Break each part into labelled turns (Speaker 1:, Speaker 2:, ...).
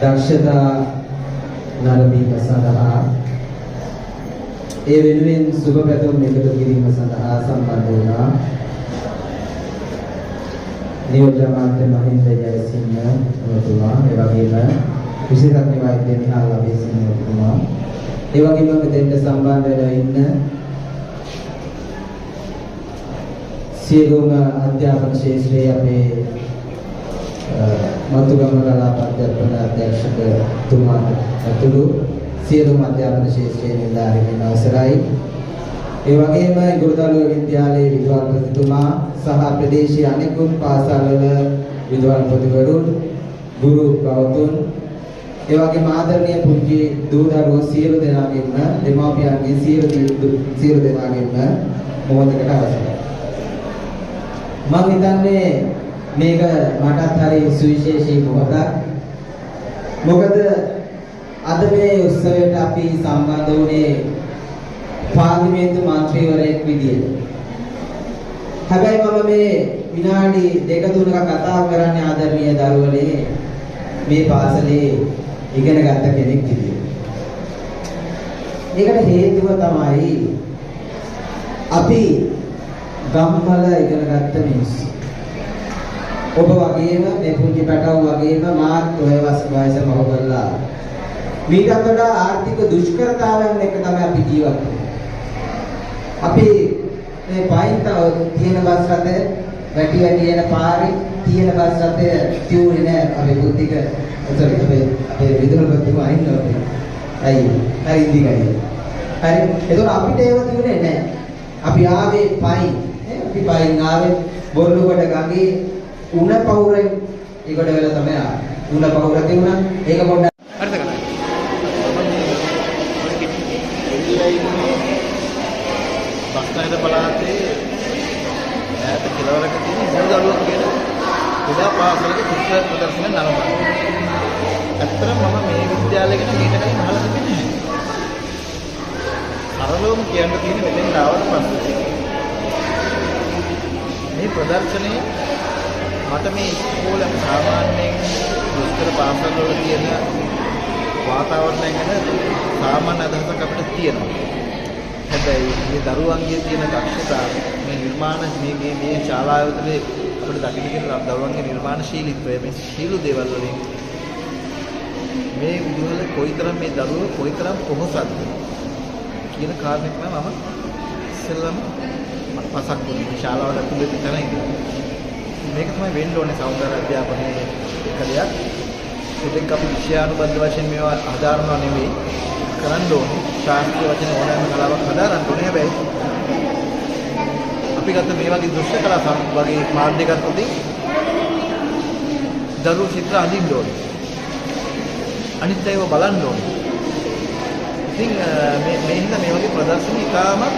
Speaker 1: දක්ෂතා නරඹීම සඳහා ඒ වෙනුවෙන් සුබ පැතුම් එකතු කිරීම සඳහා සම්බන්ධ වුණා නියෝජ්‍ය අමාත්‍ය මහින්ද ජයසිංහ මහතුමා, ඒ වගේම විශේෂඥ වෛද්‍ය නිහාල් අබේසිංහ මහතුමා, ඒ වගේම මෙතෙන්ට සම්බන්ධ වෙලා ඉන්න සියලුම අධ්‍යාපන ක්ෂේත්‍රයේ අපේ මතුගම කලාප අධ්‍යාපන අධ්‍යක්ෂකතුමා ඇතුළු සියලුම අධ්‍යාපන ක්ෂේත්‍රයේ නිලධාරීන් අවසරයි. ඒ වගේම ගුරුතලුව විද්‍යාලයේ විදුහල්පතිතුමා සහ ප්‍රදේශීය අනෙකුත් පාසල්වල විදුහල්පතිවරුන්, ගුරු භවතුන්, ඒ වගේම ආදරණීය පුංචි දූ දරුවෝ සියලු දෙනාගෙන්ම, දෙමාපියන්ගේ සියලු දෙනාගෙන්ම මොහොතකට අවසරයි. මම හිතන්නේ මේක මටත් හරි සුවිශේෂී මොහොතක්. මොකද අද මේ උත්සවයට අපි සම්බන්ධ වුණේ පාර්ලිමේන්තු මන්ත්‍රීවරයෙක් විදියට. හැබැයි මම මේ විනාඩි දෙක තුනක කතා කරන්නේ ආදරණීය දරුවනේ මේ පාසලේ ඉගෙන ගත්ත කෙනෙක් විදියට. ඒකට හේතුව තමයි අපි ගම්වල ඉගෙන ගත්ත මිනිස්සු. ඔබ වගේම මේ පුංචි පැටවු වගේම මාත් ඔය වයස පහ කරලා මීටත් වඩා ආර්ථික දුෂ්කරතාවයන් එක්ක තමයි අපි ජීවත් වෙන්නේ. අපි මේ පයින් තියෙන බස් රථය වැටි වැටි එන පාරේ තියෙන බස් රථය තියුනේ නෑ අපේ බුද්ධික, සෝරි, අපේ විදුහල්පතිතුමා ඉන්නවා අපේ. අයියේ හරි ඉන්දිකයි. හරි, ඒතකොට අපිට ඒව තියුනේ නෑ. අපි ආවේ පයින් නේ, අපි පයින් ආවේ බොරළුගොඩ ගඟේ උණ පහුරෙන් ඒකට වෙලා තමයි ආවේ. උණ පහුර තිබුණා. ඒක පොඩ්ඩක්
Speaker 2: හරිද කතා?
Speaker 3: බස්නාහිර පළාතේ ඈත කෙළවරක තියෙන මුරුදළුව කියන කුඩා පාසලක චිත්‍ර ප්‍රදර්ශන නරඹනවා. ඇත්තටම මම මේ විද්‍යාලය ගැන මීට කලින් අහලා තිබෙන්නේ නැහැ. සරලවම කියන්න තියෙන්නේ මෙතෙන්ට ආවට පස්සේ මේ ප්‍රදර්ශනය මට මේ ඉස්කෝලේ අපි සාමාන්‍යයෙන් දුෂ්කර පාසල් වල තියෙන වාතාවරණය ගැන සාමාන්‍ය අදහසක් අපිට තියෙනවා. හැබැයි මේ දරුවන්ගේ තියෙන දක්ෂතා, මේ නිර්මාණ, මේ මේ මේ ශාලාව තුළේ අපිට දකින්න තියෙන දරුවන්ගේ නිර්මාණශීලීත්වය, මේ සියලු දේවල් වලින් මේ විදුහල කොයිතරම් මේ දරුවෝ කොයිතරම් පොහොසත්ද කියන කාරණේ තමයි මම ඉස්සෙල්ලම මට පසක් වුණේ මේ ශාලාවට ඇතුළේ වෙච්ච තැන ඉඳලා. මේක තමයි වෙන්න ඕනේ සෞන්දර්ය අධ්‍යාපනයේ එක දෙයක්. ඉතින් අපි විෂයානුබද්ධ වශයෙන් මේවා හදාරනවා නෙවෙයි කරන්න ඕනේ. ශාස්ත්‍රීය වචන ඕනෑම කලාවක් හදාරන්න ඕනේ. හැබැයි අපි ගත්ත මේ වගේ දෘශ්‍ය කලා වගේ මාධ්‍ය ගත්තොත් දරුවෝ චිත්‍ර අඳින්න ඕනේ. අනිත් අයව බලන්න ඕනේ. ඉතින් මේ මේ හින්දා මේ වගේ ප්‍රදර්ශන ඉතාමත්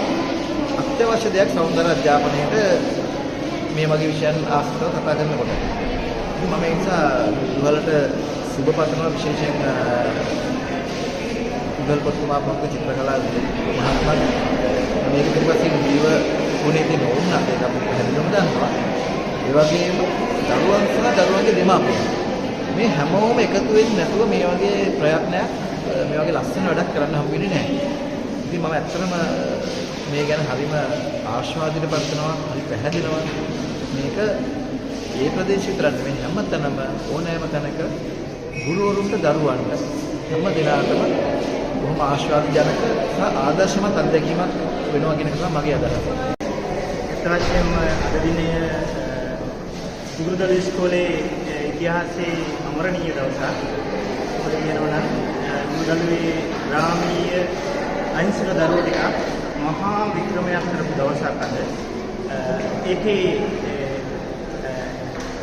Speaker 3: අත්‍යවශ්‍ය දෙයක් සෞන්දර්ය අධ්‍යාපනයේට මේ වගේ විෂයන් ආශ්‍රිතව කතා කරනකොට. ඉතින් මම ඒ නිසා විදුහලට සුබ පතනවා, විශේෂයෙන් විදුහල්පතිතුමා ප්‍රමුඛ චිත්‍රකලා මහත්මයා මේක පිටිපස්සින් ජීව වුණේ ඉතින් ඕන නම් ඒක අපි පැහැදිලිවම දන්නවා. ඒ වගේම දරුවන් සහ දරුවන්ගේ දෙමාපියන් මේ හැමෝම එකතු වෙන්නේ නැතුව මේ වගේ ප්‍රයත්නයක්, මේ වගේ ලස්සන වැඩක් කරන්න හම්බ වෙන්නේ නැහැ. ඉතින් මම ඇත්තටම මේ ගැන හරිම ආශාවාදීට පත් වෙනවා, හරි පැහැදිනවා. මේක ඒ ප්‍රදේශ විතරක් නෙමෙයි, හැම තැනම ඕනෑම තැනක ගුරුවරුන්ට දරුවන්ට හැම දෙනාටම බොහොම ආශාවාදජනක සහ ආදර්ශමත් අත්දැකීමක් වෙනවා කියන එක තමයි මගේ අදහස.
Speaker 2: ඇත්ත වශයෙන්ම අද දිනය ගුරුදළු ඉස්කෝලේ ඉතිහාසයේ අමරණීය දවසක්. මොකද කියනවා නම් ගුරුදළුවේ ග්‍රාමීය අහිංසක දරුවෝ ටිකක් මහා වික්‍රමයක් කරපු දවසක් අද. ඒකේ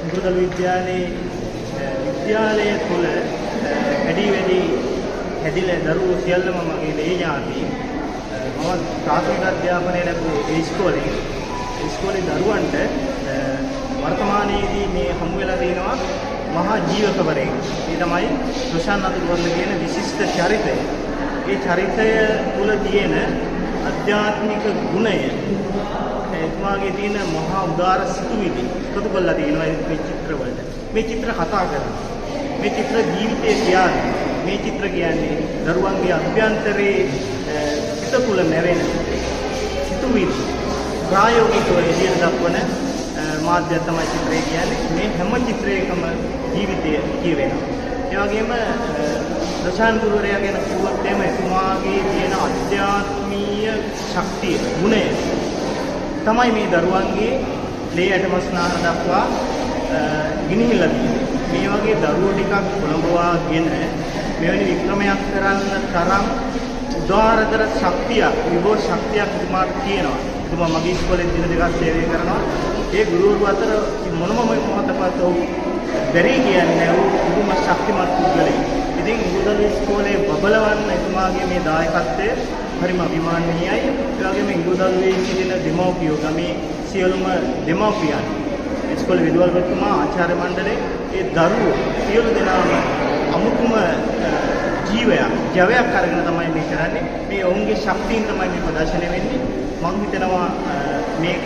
Speaker 2: ගුරුදළු විද්‍යාලයේ විද්‍යාලය තුළ වැඩි වැඩි හැදිලා දරුවෝ සියල්ලම මගේ ලේ ඥාති. මම ප්‍රාථමික අධ්‍යාපනය ලැබුවේ ඒ ඉස්කෝලේ. ඉස්කෝලේ දරුවන්ට වර්තමානයේදී මේ හමු වෙලා තියෙනවා මහා ජීවකවරයෙක්. ඒ තමයි රොෂාන් අතුරුවල්ල කියන විශිෂ්ට චරිතය. ඒ චරිතය තුළ තියෙන අධ්‍යාත්මික ගුණය, එතුමාගේ තියෙන මහා උදාර සිතුවිලි එකතු කරලා තියෙනවා මේ චිත්‍රවලට. මේ චිත්‍ර කතා කරනවා. මේ චිත්‍ර ජීවිතය කියන්නේ, මේ චිත්‍ර කියන්නේ දරුවන්ගේ අභ්‍යන්තරයේ සිත තුළ මැවෙන සිතුවිලි ප්‍රායෝගිකව එළියට දක්වන මාධ්‍යය තමයි චිත්‍රය කියන්නේ. මේ හැම චිත්‍රයකම ජීවිතය කියවෙනවා. ඒ වගේම ප්‍රශාන්ත ගුරුවරයා ගැන කිව්වොත් එහෙම එතුමාගේ තියෙන අධ්‍යාත්මීය ශක්තිය, ගුණය තමයි මේ දරුවන්ගේ ලේ ඇටමස් නාන දක්වා ගිනිහිල්ලා තියෙන්නේ. මේ වගේ දරුවෝ ටිකක් කොළඹවාගෙන මෙවැනි වික්‍රමයක් කරන්න තරම් උදාරතර ශක්තියක්, විභව ශක්තියක් එතුමාට තියෙනවා. එතුමා මගේ ඉස්කෝලේ දින දෙකක් සේවය කරනවා. ඒ ගුරුවරු අතර මොනම මොහොතකවත් ඔහු බැරි කියන්නේ නැහැ. ඔහු පුදුම ශක්තිමත් පුද්ගලයෙක්. ඉතින් ඉඟුරුදළු ඉස්කෝලේ බබලවන්න එතුමාගේ මේ දායකත්වය හරිම අභිමානීයයි. ඒ වගේම ඉඟුරුදළුවේ සිටින දෙමව්පියෝ, ගමේ සියලුම දෙමව්පියන්, ඉස්කෝලේ විදුහල්පතිතුමා, ආචාර්ය මණ්ඩලය, ඒ දරුවෝ සියලු දෙනාම අමුතුම ජීවයක්, ජවයක් අරගෙන තමයි මේ කරන්නේ. මේ ඔවුන්ගේ ශක්තියින් තමයි මේ ප්‍රදර්ශනය වෙන්නේ. මං හිතනවා මේක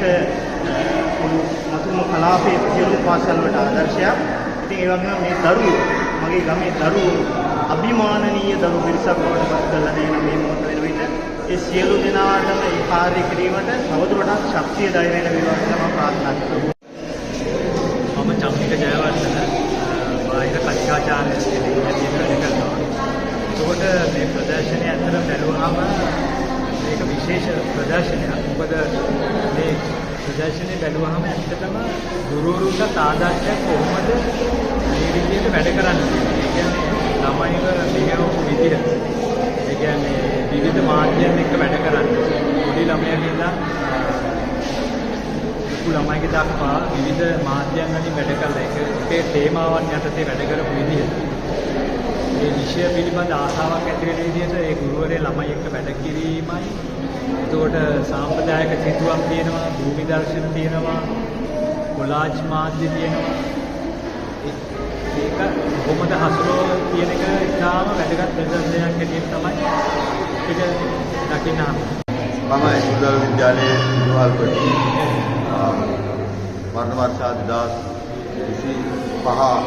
Speaker 2: මුළු මතුම කලාපයේ සියලුම පාසල් වලට ආදර්ශයක්. ඉතින් ඒ වගේම මේ දරුවෝ, මගේ ගමේ දරුවෝ අභිමානනීය දරු පිරිසක් බවට පත් කරලා තියෙන මේ මොහොත වෙන විට ඒ සියලු දෙනාටම ඒ කාර්ය කිරීමට තවදුරටත් ශක්තිය ධෛර්යය ලැබේවා කියලා මම ප්‍රාර්ථනා කරනවා.
Speaker 4: මම චම්මික ජයවර්ධන, බාහිර කතිකාචාර්ය කෙනෙක් හැටියට වැඩ කරනවා. එතකොට මේ ප්‍රදර්ශනය ඇත්තට බැලුවාම මේක විශේෂ ප්‍රදර්ශනයක්. මොකද මේ ප්‍රදර්ශනය බැලුවාම ඇත්තටම ගුරුවරුන්ට ආදර්ශයක් කොහොමද මේ විදිහට වැඩ කරන්න කියලා. ඒ කියන්නේ ළමයිව මෙහෙයවපු විදිහ. ඒ කියන්නේ විවිධ මාධ්‍යයන් එක්ක වැඩ කරන්න. පොඩි ළමයාගේ ඉඳන් ලොකු ළමයිගේ දක්වා විවිධ මාධ්‍යයන් වලින් වැඩ කරලා එක එකේ තේමාවන් යටතේ වැඩ කරපු විදිහ. මේ විෂය පිළිබඳ ආසාවක් ඇති වෙන විදිහට ඒ ගුරුවරයා ළමයි එක්ක වැඩ කිරීමයි. එතකොට සාම්ප්‍රදායික සිතුවම් තියෙනවා, භූමි දර්ශන තියෙනවා, කොලාජ් මාධ්‍ය තියෙනවා. ඒක කොහොමද හසුරුව කියන එක ඉතාම වැදගත් ප්‍රදර්ශනයක් හැටියට තමයි අපිට දකින්න හම්බෙන්නේ.
Speaker 5: මම ඉඟුරුදළු විද්‍යාලයේ විදුහල්පති වර්ණ වර්ෂ 2025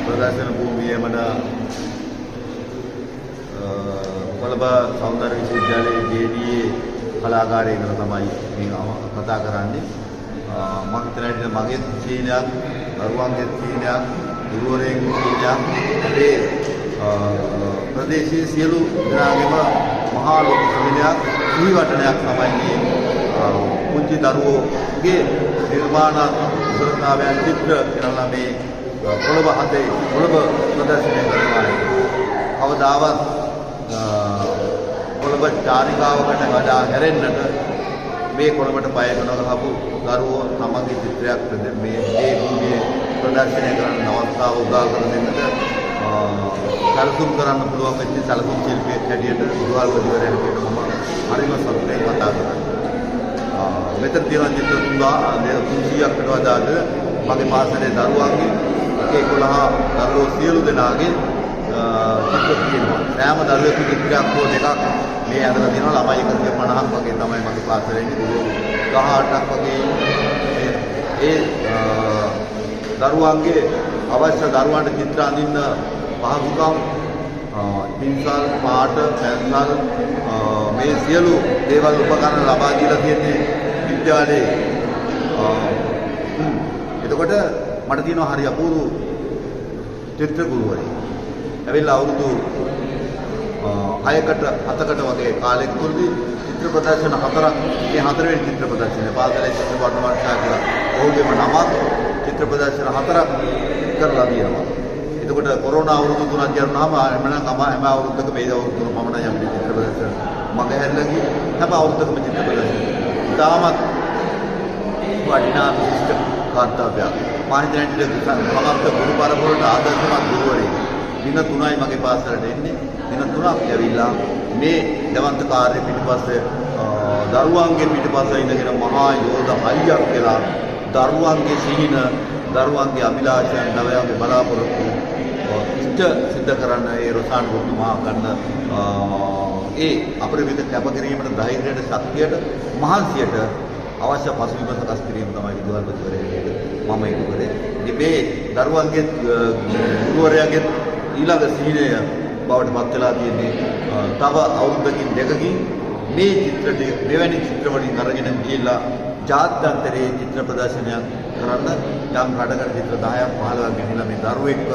Speaker 5: ප්‍රදර්ශන භූමියේ මන කොළඹ සෞන්දර්ය විශ්වවිද්‍යාලයේ JDA කලාගාරයේ ඉඳලා තමයි මේ කතා කරන්නේ. මම හිතන විදිහට මගේ සීනයක්, දරුවන්ගේ සීනයක්, ගුරුවරයෙක්ගේ සීනයක්, අපේ ප්‍රදේශයේ සියලු දෙනාගේම මහා ලොකු සීනයක්, සිහිවටනයක් තමයි මේ පුංචි දරුවෝගේ නිර්මාණාත්මක කුසලතාවයන් චිත්‍ර කියලා මේ කොළඹ හතේ කොළඹ ප්‍රදර්ශනය කරනවා. කවදාවත් කොළඹ චාරිකාවකට වඩා හැරෙන්නට මේ කොළඹට පය නොගහපු දරුවෝ තමන්ගේ චිත්‍රයක් මේ මේ භූමියේ ප්‍රදර්ශනය කරන්න අවස්ථාව උදා කර දෙන්නට සැලසුම් කරන්න පුළුවන් වෙච්ච සැලසුම් ශිල්පියෙක් හැටියට විදුහල්පතිවරයා හැටියට මම හරිම සතුටෙන් කතා කරන්නේ. මෙතන තියෙන චිත්‍ර 300කට වඩා මගේ පාසලේ දරුවන්ගේ 1-11 දරුවෝ සියලු දෙනාගේ චිත්‍ර තියෙනවා. සෑම දරුවෙකුගේ චිත්‍රයක් හෝ දෙකක් මේ ඇඳලා තියෙනවා. ළමයි 150ක් වගේ තමයි මගේ පාසලේ ඉන්නේ. ගුරුවරු 18ක් වගේ ඉන්නේ. ඒ දරුවන්ගේ අවශ්‍ය දරුවන්ට චිත්‍ර අඳින්න පහසුකම්, පින්සල්, පාට, පැන්සල් මේ සියලු දේවල් උපකරණ ලබා දීලා තියෙන්නේ විද්‍යාලයේ. එතකොට මට තියෙනවා හරි අපූර්ව චිත්‍ර ගුරුවරයෙක්. ඇවිල්ලා අවුරුදු 6කට 7කට වගේ කාලයක තුලදී චිත්‍ර ප්‍රදර්ශන 4ක්, මේ හතරවෙනි චිත්‍ර ප්‍රදර්ශනය පාසලේ චිත්‍ර වර්ණ වර්ෂා කියලා ඔහුගේම නමක් චිත්‍ර ප්‍රදර්ශන 4ක් කරලා තියෙනවා. එතකොට කොරෝනා අවුරුදු 3ක් යනවාම හැමනම් හැම අවුරුද්දකම මේ අවුරුදු තුන පමණයි අපිට චිත්‍ර ප්‍රදර්ශන මග හැරිලා ගියේ. හැම අවුරුද්දකම චිත්‍ර ප්‍රදර්ශන ඉතාමත් වටිනා විශිෂ්ට කාර්යයක්. මම හිතන්නේ සමස්ත ගුරු පරපුරට ආදර්ශමත් ගුරුවරයෙක්. දින 3යි මගේ පාසලට එන්නේ. දින 3ක් ඇවිල්ලා මේ දවන්ත කාර්ය පිටිපස්සේ දරුවන්ගේ පිටිපස්සේ ඉඳගෙන මහා යෝධ හයියක් වෙලා දරුවන්ගේ සිහින, දරුවන්ගේ අභිලාෂයන්, දරුවන්ගේ බලාපොරොත්තු ඉෂ්ට සිද්ධ කරන්න ඒ රොසාන් ගුරුතුමා ගන්න ඒ අපරිමිත කැපකිරීමට, ධෛර්යයට, ශක්තියට, මහන්සියට අවශ්‍ය පසුබිම සකස් කිරීම තමයි විදුහල්පතිවරයා හැටියට මම ඉටු කරේ. ඉතින් මේ දරුවන්ගේ ගුරුවරයාගේ ඊළඟ සිහිනය බවට පත් වෙලා තියෙන්නේ තව අවුරුද්දකින් දෙකකින් මේ චිත්‍ර ටික මෙවැනි චිත්‍ර වලින් අරගෙන ගිහිල්ලා ජාත්‍යන්තරයේ චිත්‍ර ප්‍රදර්ශනයක් කරන්න යම් රටකට චිත්‍ර 10ක් 15ක් ගෙනලා මේ දරුවෙක්ව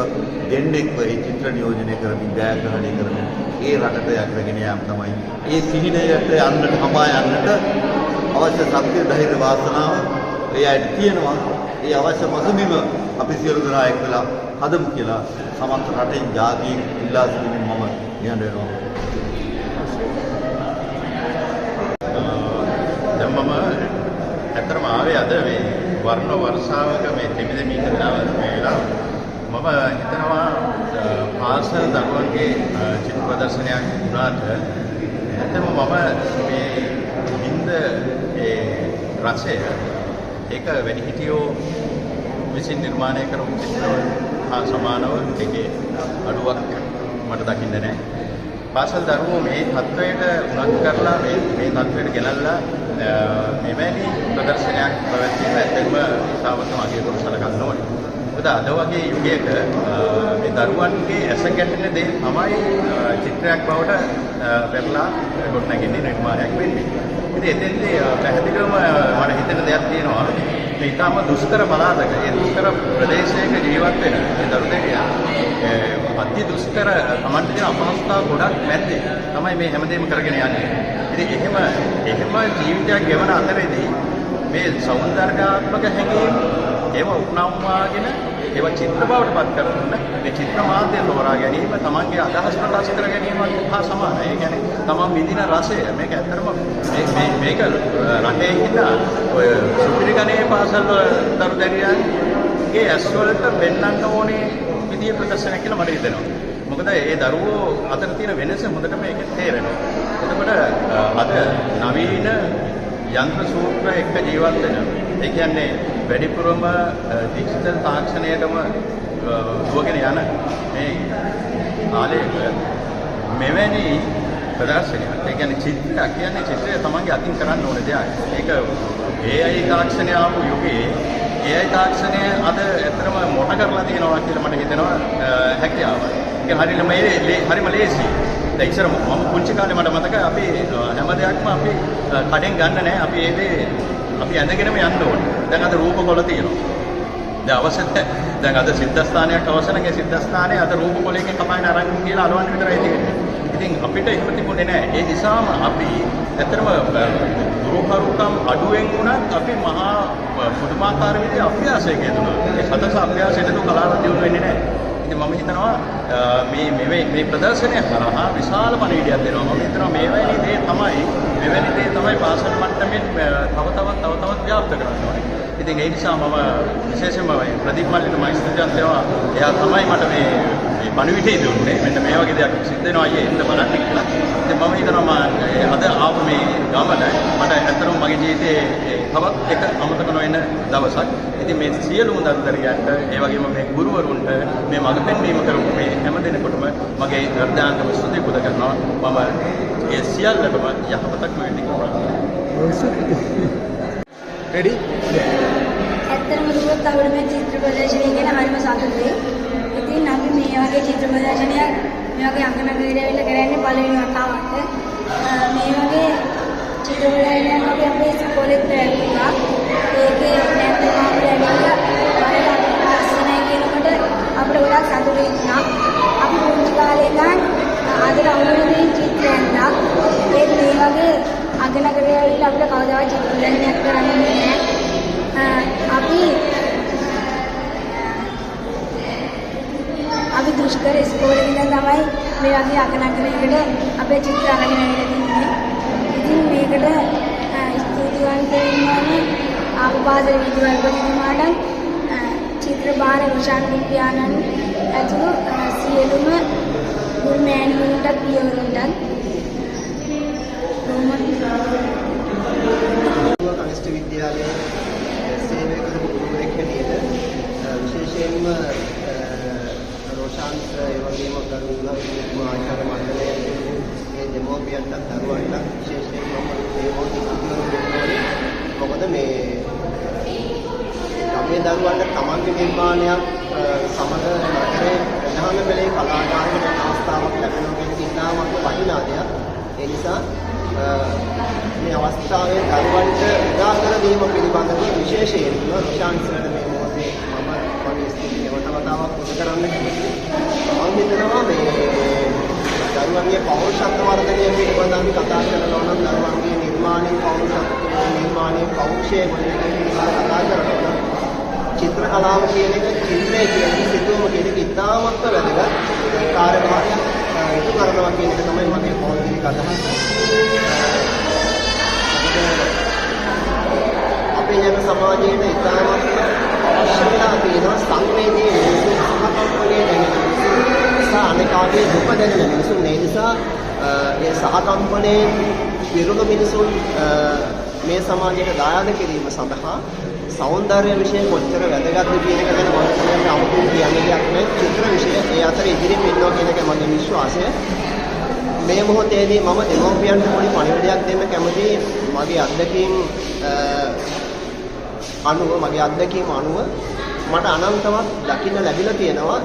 Speaker 5: දෙන්නෙක්ව ඒ චිත්‍ර නියෝජනය කරමින් ජයග්‍රහණය කරමින් ඒ රටට යක්රගෙන යාම තමයි ඒ සිහිනයට යන්නට හමා යන්නට අවශ්‍ය ශක්තිය ධෛර්ය වාසනාව ඒ අයට තියෙනවා. ඒ අවශ්‍ය පසුබිම අපි සියලු දෙනා එක් වෙලා හදමු කියලා සමස්ත රටෙන් ජාතියෙන් ඉල්ලා සිටිමින් මම නිහඬ වෙනවා.
Speaker 6: දැන් මම ඇත්තටම ආවේ අද මේ වර්ණ වර්ෂාවක මේ තෙමි දෙමි ඉන්න වෙලාව මේ වෙලාව මම හිතනවා පාසල් දරුවන්ගේ චිත්‍ර ප්‍රදර්ශනයක් වුණාට ඇත්තටම මම මේ හින්ද ඒ රසය ඒක වැඩිහිටියෝ විසින් නිර්මාණය කරපු චිත්‍රවල හා සමානව ඒකේ අඩුවක් මට දකින්න නෑ. පාසල් දරුවෝ මේ තත්වයට උනන්දු කරලා මේ මේ තත්වයට ගෙනල්ලා මෙවැනි ප්‍රදර්ශනයක් පැවැත්වීම ඇත්තටම ඉතාමත්ම අගයකට සලකන්න ඕනේ. මොකද අද වගේ යුගයක මේ දරුවන්ගේ ඇස ගැටෙන දේ තමයි චිත්‍රයක් බවට පෙරලා ගොඩනැගෙන්නේ නිර්මාණයක් වෙන්නේ. ඉතින් එතෙන්දී පැහැදිලිවම මට හිතෙන දෙයක් තියෙනවා. මේ ඉතාම දුෂ්කර පළාතක ඒ දුෂ්කර ප්‍රදේශයක ජීවත් වෙන මේ දරුදැරියන් අති දුෂ්කර තමන්ට තියෙන අපහසුතාව ගොඩක් මැද්දේ තමයි මේ හැමදේම කරගෙන යන්නේ. ඉතින් එහෙම එහෙම ජීවිතයක් ගෙවන අතරේදී මේ සෞන්දර්යාත්මක හැඟීම් ඒව උපනම්වාගෙන ඒව චිත්‍ර බවට පත් කරන මේ චිත්‍ර මාධ්‍ය තෝරා ගැනීම තමන්ගේ අදහස් ප්‍රකාශ කර ගැනීමත් හා සමානයි. ඒ කියන්නේ තමන් විඳින රසය මේක ඇත්තටම මේ මේ මේක රටේ ඉන්න ඔය සුපිරි ගණයේ පාසල් දරු දැරියන්ගේ ඇස් වලට පෙන්වන්න ඕනේ විදිය ප්‍රදර්ශනයක් කියලා මට හිතෙනවා. මොකද ඒ දරුවෝ අතර තියෙන වෙනස හොඳටම ඒකෙන් තේරෙනවා. එතකොට අද නවීන යන්ත්‍ර සූත්‍ර එක්ක ජීවත් වෙන ඒ කියන්නේ වැඩිපුරම ඩිජිටල් තාක්ෂණයටම දුවගෙන යන මේ කාලයක මෙවැනි ප්‍රදර්ශනයක් ඒ කියන්නේ චිත්‍රයක් කියන්නේ චිත්‍රය තමන්ගේ අතින් කරන්න ඕන දෙයක්. ඒක AI තාක්ෂණය ආපු යුගයේ AI තාක්ෂණය අද ඇත්තටම මොට කරලා තියෙනවා කියලා මට හිතෙනවා හැකියාව. ඒක හරිම ලේසි. දැන් ඉස්සර මම පුංචි කාලේ මට මතකයි අපි හැම දෙයක්ම අපි කඩෙන් ගන්න නෑ. අපි ඒ දේ අපි ඇඳගෙනම යන්න ඕනේ. දැන් අද රූප කොළ තියෙනවා. දැන් අවශ්‍ය දැන් අද සිද්ධාස්ථානයක් අවශ්‍ය නම් ඒ සිද්ධාස්ථානයේ අද රූප කොළයකින් කපාගෙන අරන් කියලා අලවන්න විතරයි තියෙන්නේ. ඉතින් අපිට එහෙම තිබුණේ නෑ. ඒ නිසාම අපි ඇත්තටම දුරුහරුකම් අඩුවෙන් වුණත් අපි මහා පුදුමාකාර විදිහේ අභ්‍යාසයක යෙදුණා. ඒ සතස අභ්‍යාසයට නෝ කලාව දියුණු වෙන්නේ නෑ. ඉතින් මම හිතනවා මේ මේ මේ ප්‍රදර්ශනය හරහා විශාල පණිවිඩයක් දෙනවා. මම හිතනවා මෙවැනි දේ තමයි පාසල් මට්ටමින් තව තවත් ව්‍යාප්ත කරන්න ඕනේ. ඉතින් ඒ නිසා මම විශේෂයෙන්ම මේ ප්‍රදීප් මල්ලිට මම ස්තුතිවන්ත වෙනවා. එයා තමයි මට මේ මේ පණිවිඩය දුන්නේ. මෙන්න මේ වගේ දෙයක් සිද්ධ වෙනවා අයියේ එන්න බලන්න කියලා. ඉතින් මම හිතනවා මම අද ආපු මේ ගමන මට ඇත්තටම මගේ ජීවිතේ තවත් එක අමතක නොවන දවසක්. ඉතින් මේ සියලුම දරුදරියන්ට ඒ වගේම මේ ගුරුවරුන්ට මේ මඟ පෙන්වීම කරපු මේ හැම දෙනෙකුටම මගේ හෘදයාංගම ස්තුතිය පුද කරනවා. මම ඒ සියල්ලටම යහපතක් වෙන්න කියලා ප්‍රාර්ථනා කරනවා.
Speaker 3: රෙඩි?
Speaker 7: ඇත්තටම කිව්වොත් අපිට මේ චිත්‍ර ප්‍රදර්ශනය ගැන හරිම සතුටුයි. ඉතින් අපි මේ වගේ චිත්‍ර ප්‍රදර්ශනයක් මේ වගේ අංගනගරේ ඇවිල්ලා කරන්නේ පළවෙනි වතාවට. මේ වගේ චිත්‍ර ප්‍රදර්ශනයක් අපි අපේ ඉස්කෝලේත් පැවැත්වුවා. ඒකේ නැත්නම් අපිට ඇවිල්ලා බලලා ලස්සනයි කියනකොට අපිට ගොඩක් සතුටු වුණා. අපි පුංචි කාලේ ඉඳන් අදට අවුරුදු චිත්‍ර ඇඳා. ඒත් මේ වගේ අගනගරේ ඇවිල්ලා අපිට කවදාවත් චිත්‍ර ප්‍රදර්ශනයක් කරන්න නෑ. අපි දුෂ්කර ඉස්කෝලේ ඉඳන් තමයි මේ වගේ අගනගරයකට අපේ චිත්‍ර අරගෙන ඇවිල්ලා තින්නේ. ඉතින් මේකට ස්තුතිවන්ත වෙන්න ඕනේ ආපු පාසල විදුහල්පතිතුමාට, චිත්‍ර බාර රොෂාන් පියාණන් ඇතුළු සියලුම ගුරු මෑණිවරුන්ටත් පියවරුන්ටත්.
Speaker 8: කනිෂ්ඨ විද්‍යාලයේ සේවය කරපු ගුරුවරයෙක් හැටියට විශේෂයෙන්ම රොෂාන් සර් ඒ වගේම ගරු විදුහල්පතිතුමා ආචාර්ය මණ්ඩලය ඇතුළු මේ දෙමව්පියන්ටත් දරුවන්ටත් විශේෂයෙන්ම මම මේ මොහොතේ ස්තුතිවන්ත වෙන්න ඕනේ. මොකද මේ ගමේ දරුවන්ට තමන්ගේ නිර්මාණයක් සමග නගරේ ප්‍රධාන පෙළේ කලාගාරයකට යන අවස්ථාවක් ලැබෙනවා කියන එක ඉතාමත්ම වටිනා දෙයක්. ඒ නිසා මේ අවස්ථාවේ දරුවන්ට උදා කර දීම පිළිබඳව විශේෂයෙන්ම රොෂාන් සර්ට මේ මොහොතේ මම මගේ ස්තුතිය නැවත වතාවක් පුද කරන්න කැමතියි. මම හිතනවා මේ දරුවන්ගේ පෞරුෂත්ව වර්ධනය පිළිබඳව අපි කතා කරනවා නම් දරුවන්ගේ නිර්මාණයේ පෞරුෂත්වය නිර්මාණයේ පෞරුෂය ගොඩනැගීම පිළිබඳව කතා කරනවා නම් චිත්‍ර කලාව කියන එක චිත්‍රය කියන එක සිතුවම කියන එක ඉතාමත්ම වැදගත් කාර්යභාරයක් ඉටු කරනවා කියන එක තමයි මගේ පෞද්ගලික අදහස. අපේ යන සමාජයේ ඉතාමත්ම අවශ්‍ය වෙලා තියෙනවා සංවේදී මිනිස්සු, සහකම්පනය දැනෙන මිනිස්සු සහ අනෙකාගේ දුක දැනෙන මිනිසුන්. ඒ නිසා ඒ සහකම්පනයේ පිරුණු මිනිසුන් මේ සමාජයට දායාද කිරීම සඳහා සෞන්දර්ය විෂය කොච්චර වැදගත්ද කියන එක ගැන මම හිතන්නේ අමුතුවෙන් කියන්න දෙයක් නෑ. චිත්‍ර විෂය ඒ අතර ඉදිරියෙන් ඉන්නවා කියන එක මගේ විශ්වාසය. මේ මොහොතේදී මම දෙමව්පියන්ට පොඩි පණිවිඩයක් දෙන්න කැමතියි. මගේ අත්දැකීම් අනුව මට අනන්තවත් දකින්න ලැබිලා තියෙනවා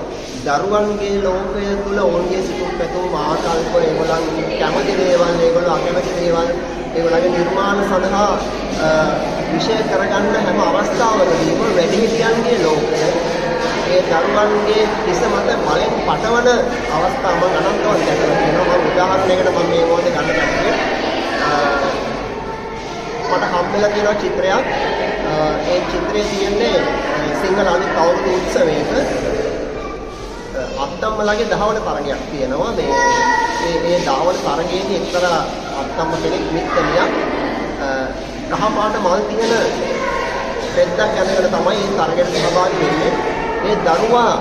Speaker 8: දරුවන්ගේ ලෝකය තුළ ඔවුන්ගේ සිතුම් පැතුම් ආකල්ප, ඒගොල්ලන් කැමති දේවල්, ඒගොල්ලෝ අකමැති දේවල්, ඒගොල්ලන්ගේ නිර්මාණ සඳහා විෂය කරගන්න හැම අවස්ථාවකදීම වැඩිහිටියන්ගේ ලෝකය ඒ දරුවන්ගේ හිස මත බලෙන් පටවන අවස්ථා මම අනන්තවත් දැකලා තියෙනවා. මම උදාහරණයකට මම මේ මොහොතේ ගන්න කැමතියි. මට හම්බෙලා තියෙනවා චිත්‍රයක්. ඒ චිත්‍රයේ තියෙන්නේ සිංහල අලුත් අවුරුදු උත්සවයක අත්තම්මලාගේ ධාවන තරගයක් තියෙනවා. මේ ඒ ධාවන තරගයේදී එක්තරා අත්තම්ම කෙනෙක් මිත්තනියක් කහ පාට මල් තියෙන පෙද්දක් ඇඳගෙන තමයි මේ තරගයට සහභාගී වෙන්නේ. ඒ දරුවා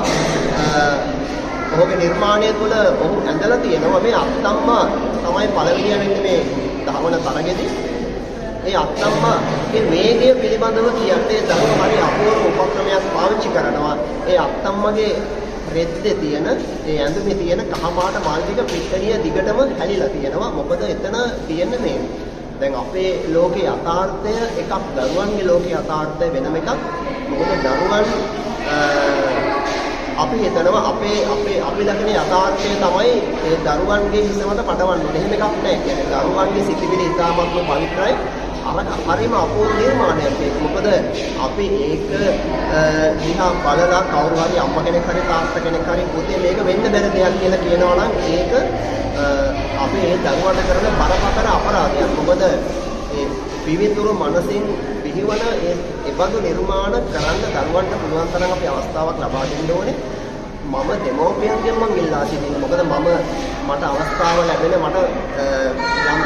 Speaker 8: ඔහුගේ නිර්මාණය තුළ ඔහු ඇඳලා තියෙනවා මේ අත්තම්මා තමයි පළවෙනියා වෙන්නේ මේ ධාවන තරගෙදී. ඒ අත්තම්මාගේ වේගය පිළිබඳව කියන්නේ දරුවා හරි අපූර්ව උපක්‍රමයක් පාවිච්චි කරනවා. ඒ අත්තම්මගේ රෙද්දේ තියෙන ඒ ඇඳුමේ තියෙන කහ පාට මල් ටික පිට්ටනිය දිගටම හැලිලා තියෙනවා. මොකද එතන තියෙන්නේ මේ දැන් අපේ ලෝකේ යථාර්ථය එකක්, දරුවන්ගේ ලෝකේ යථාර්ථය වෙනම එකක්. මොකද දරුවන් අපි හිතනවා අපේ අපේ අපි දකින යථාර්ථය තමයි ඒ දරුවන්ගේ හිස මත පටවන්න ඕනේ. එහෙම එකක් නෑ. කියන්නේ දරුවන්ගේ සිතිවිලි ඉතාමත්ම පවිත්‍රයි. අර හරිම අපූර්ව නිර්මාණයක් ඒක. මොකද අපි ඒක දිහා බලලා කවුරු හරි අම්මා කෙනෙක් හරි තාත්තා කෙනෙක් හරි පුතේ මේක වෙන්න බැරි දෙයක් කියලා කියනවා නම් ඒක අපි ඒ දරුවන්ට කරන බරපතල අපරාධයක්. මොකද ඒ පිවිතුරු මනසින් බිහිවන ඒ බඳු නිර්මාණ කරන්න දරුවන්ට පුළුවන් තරම් අපි අවස්ථාවක් ලබා දෙන්න ඕනේ. මම දෙමව්පියන්ගෙන් මං ඉල්ලා සිටින්නේ. මොකද මට අවස්ථාව ලැබෙන මට යම්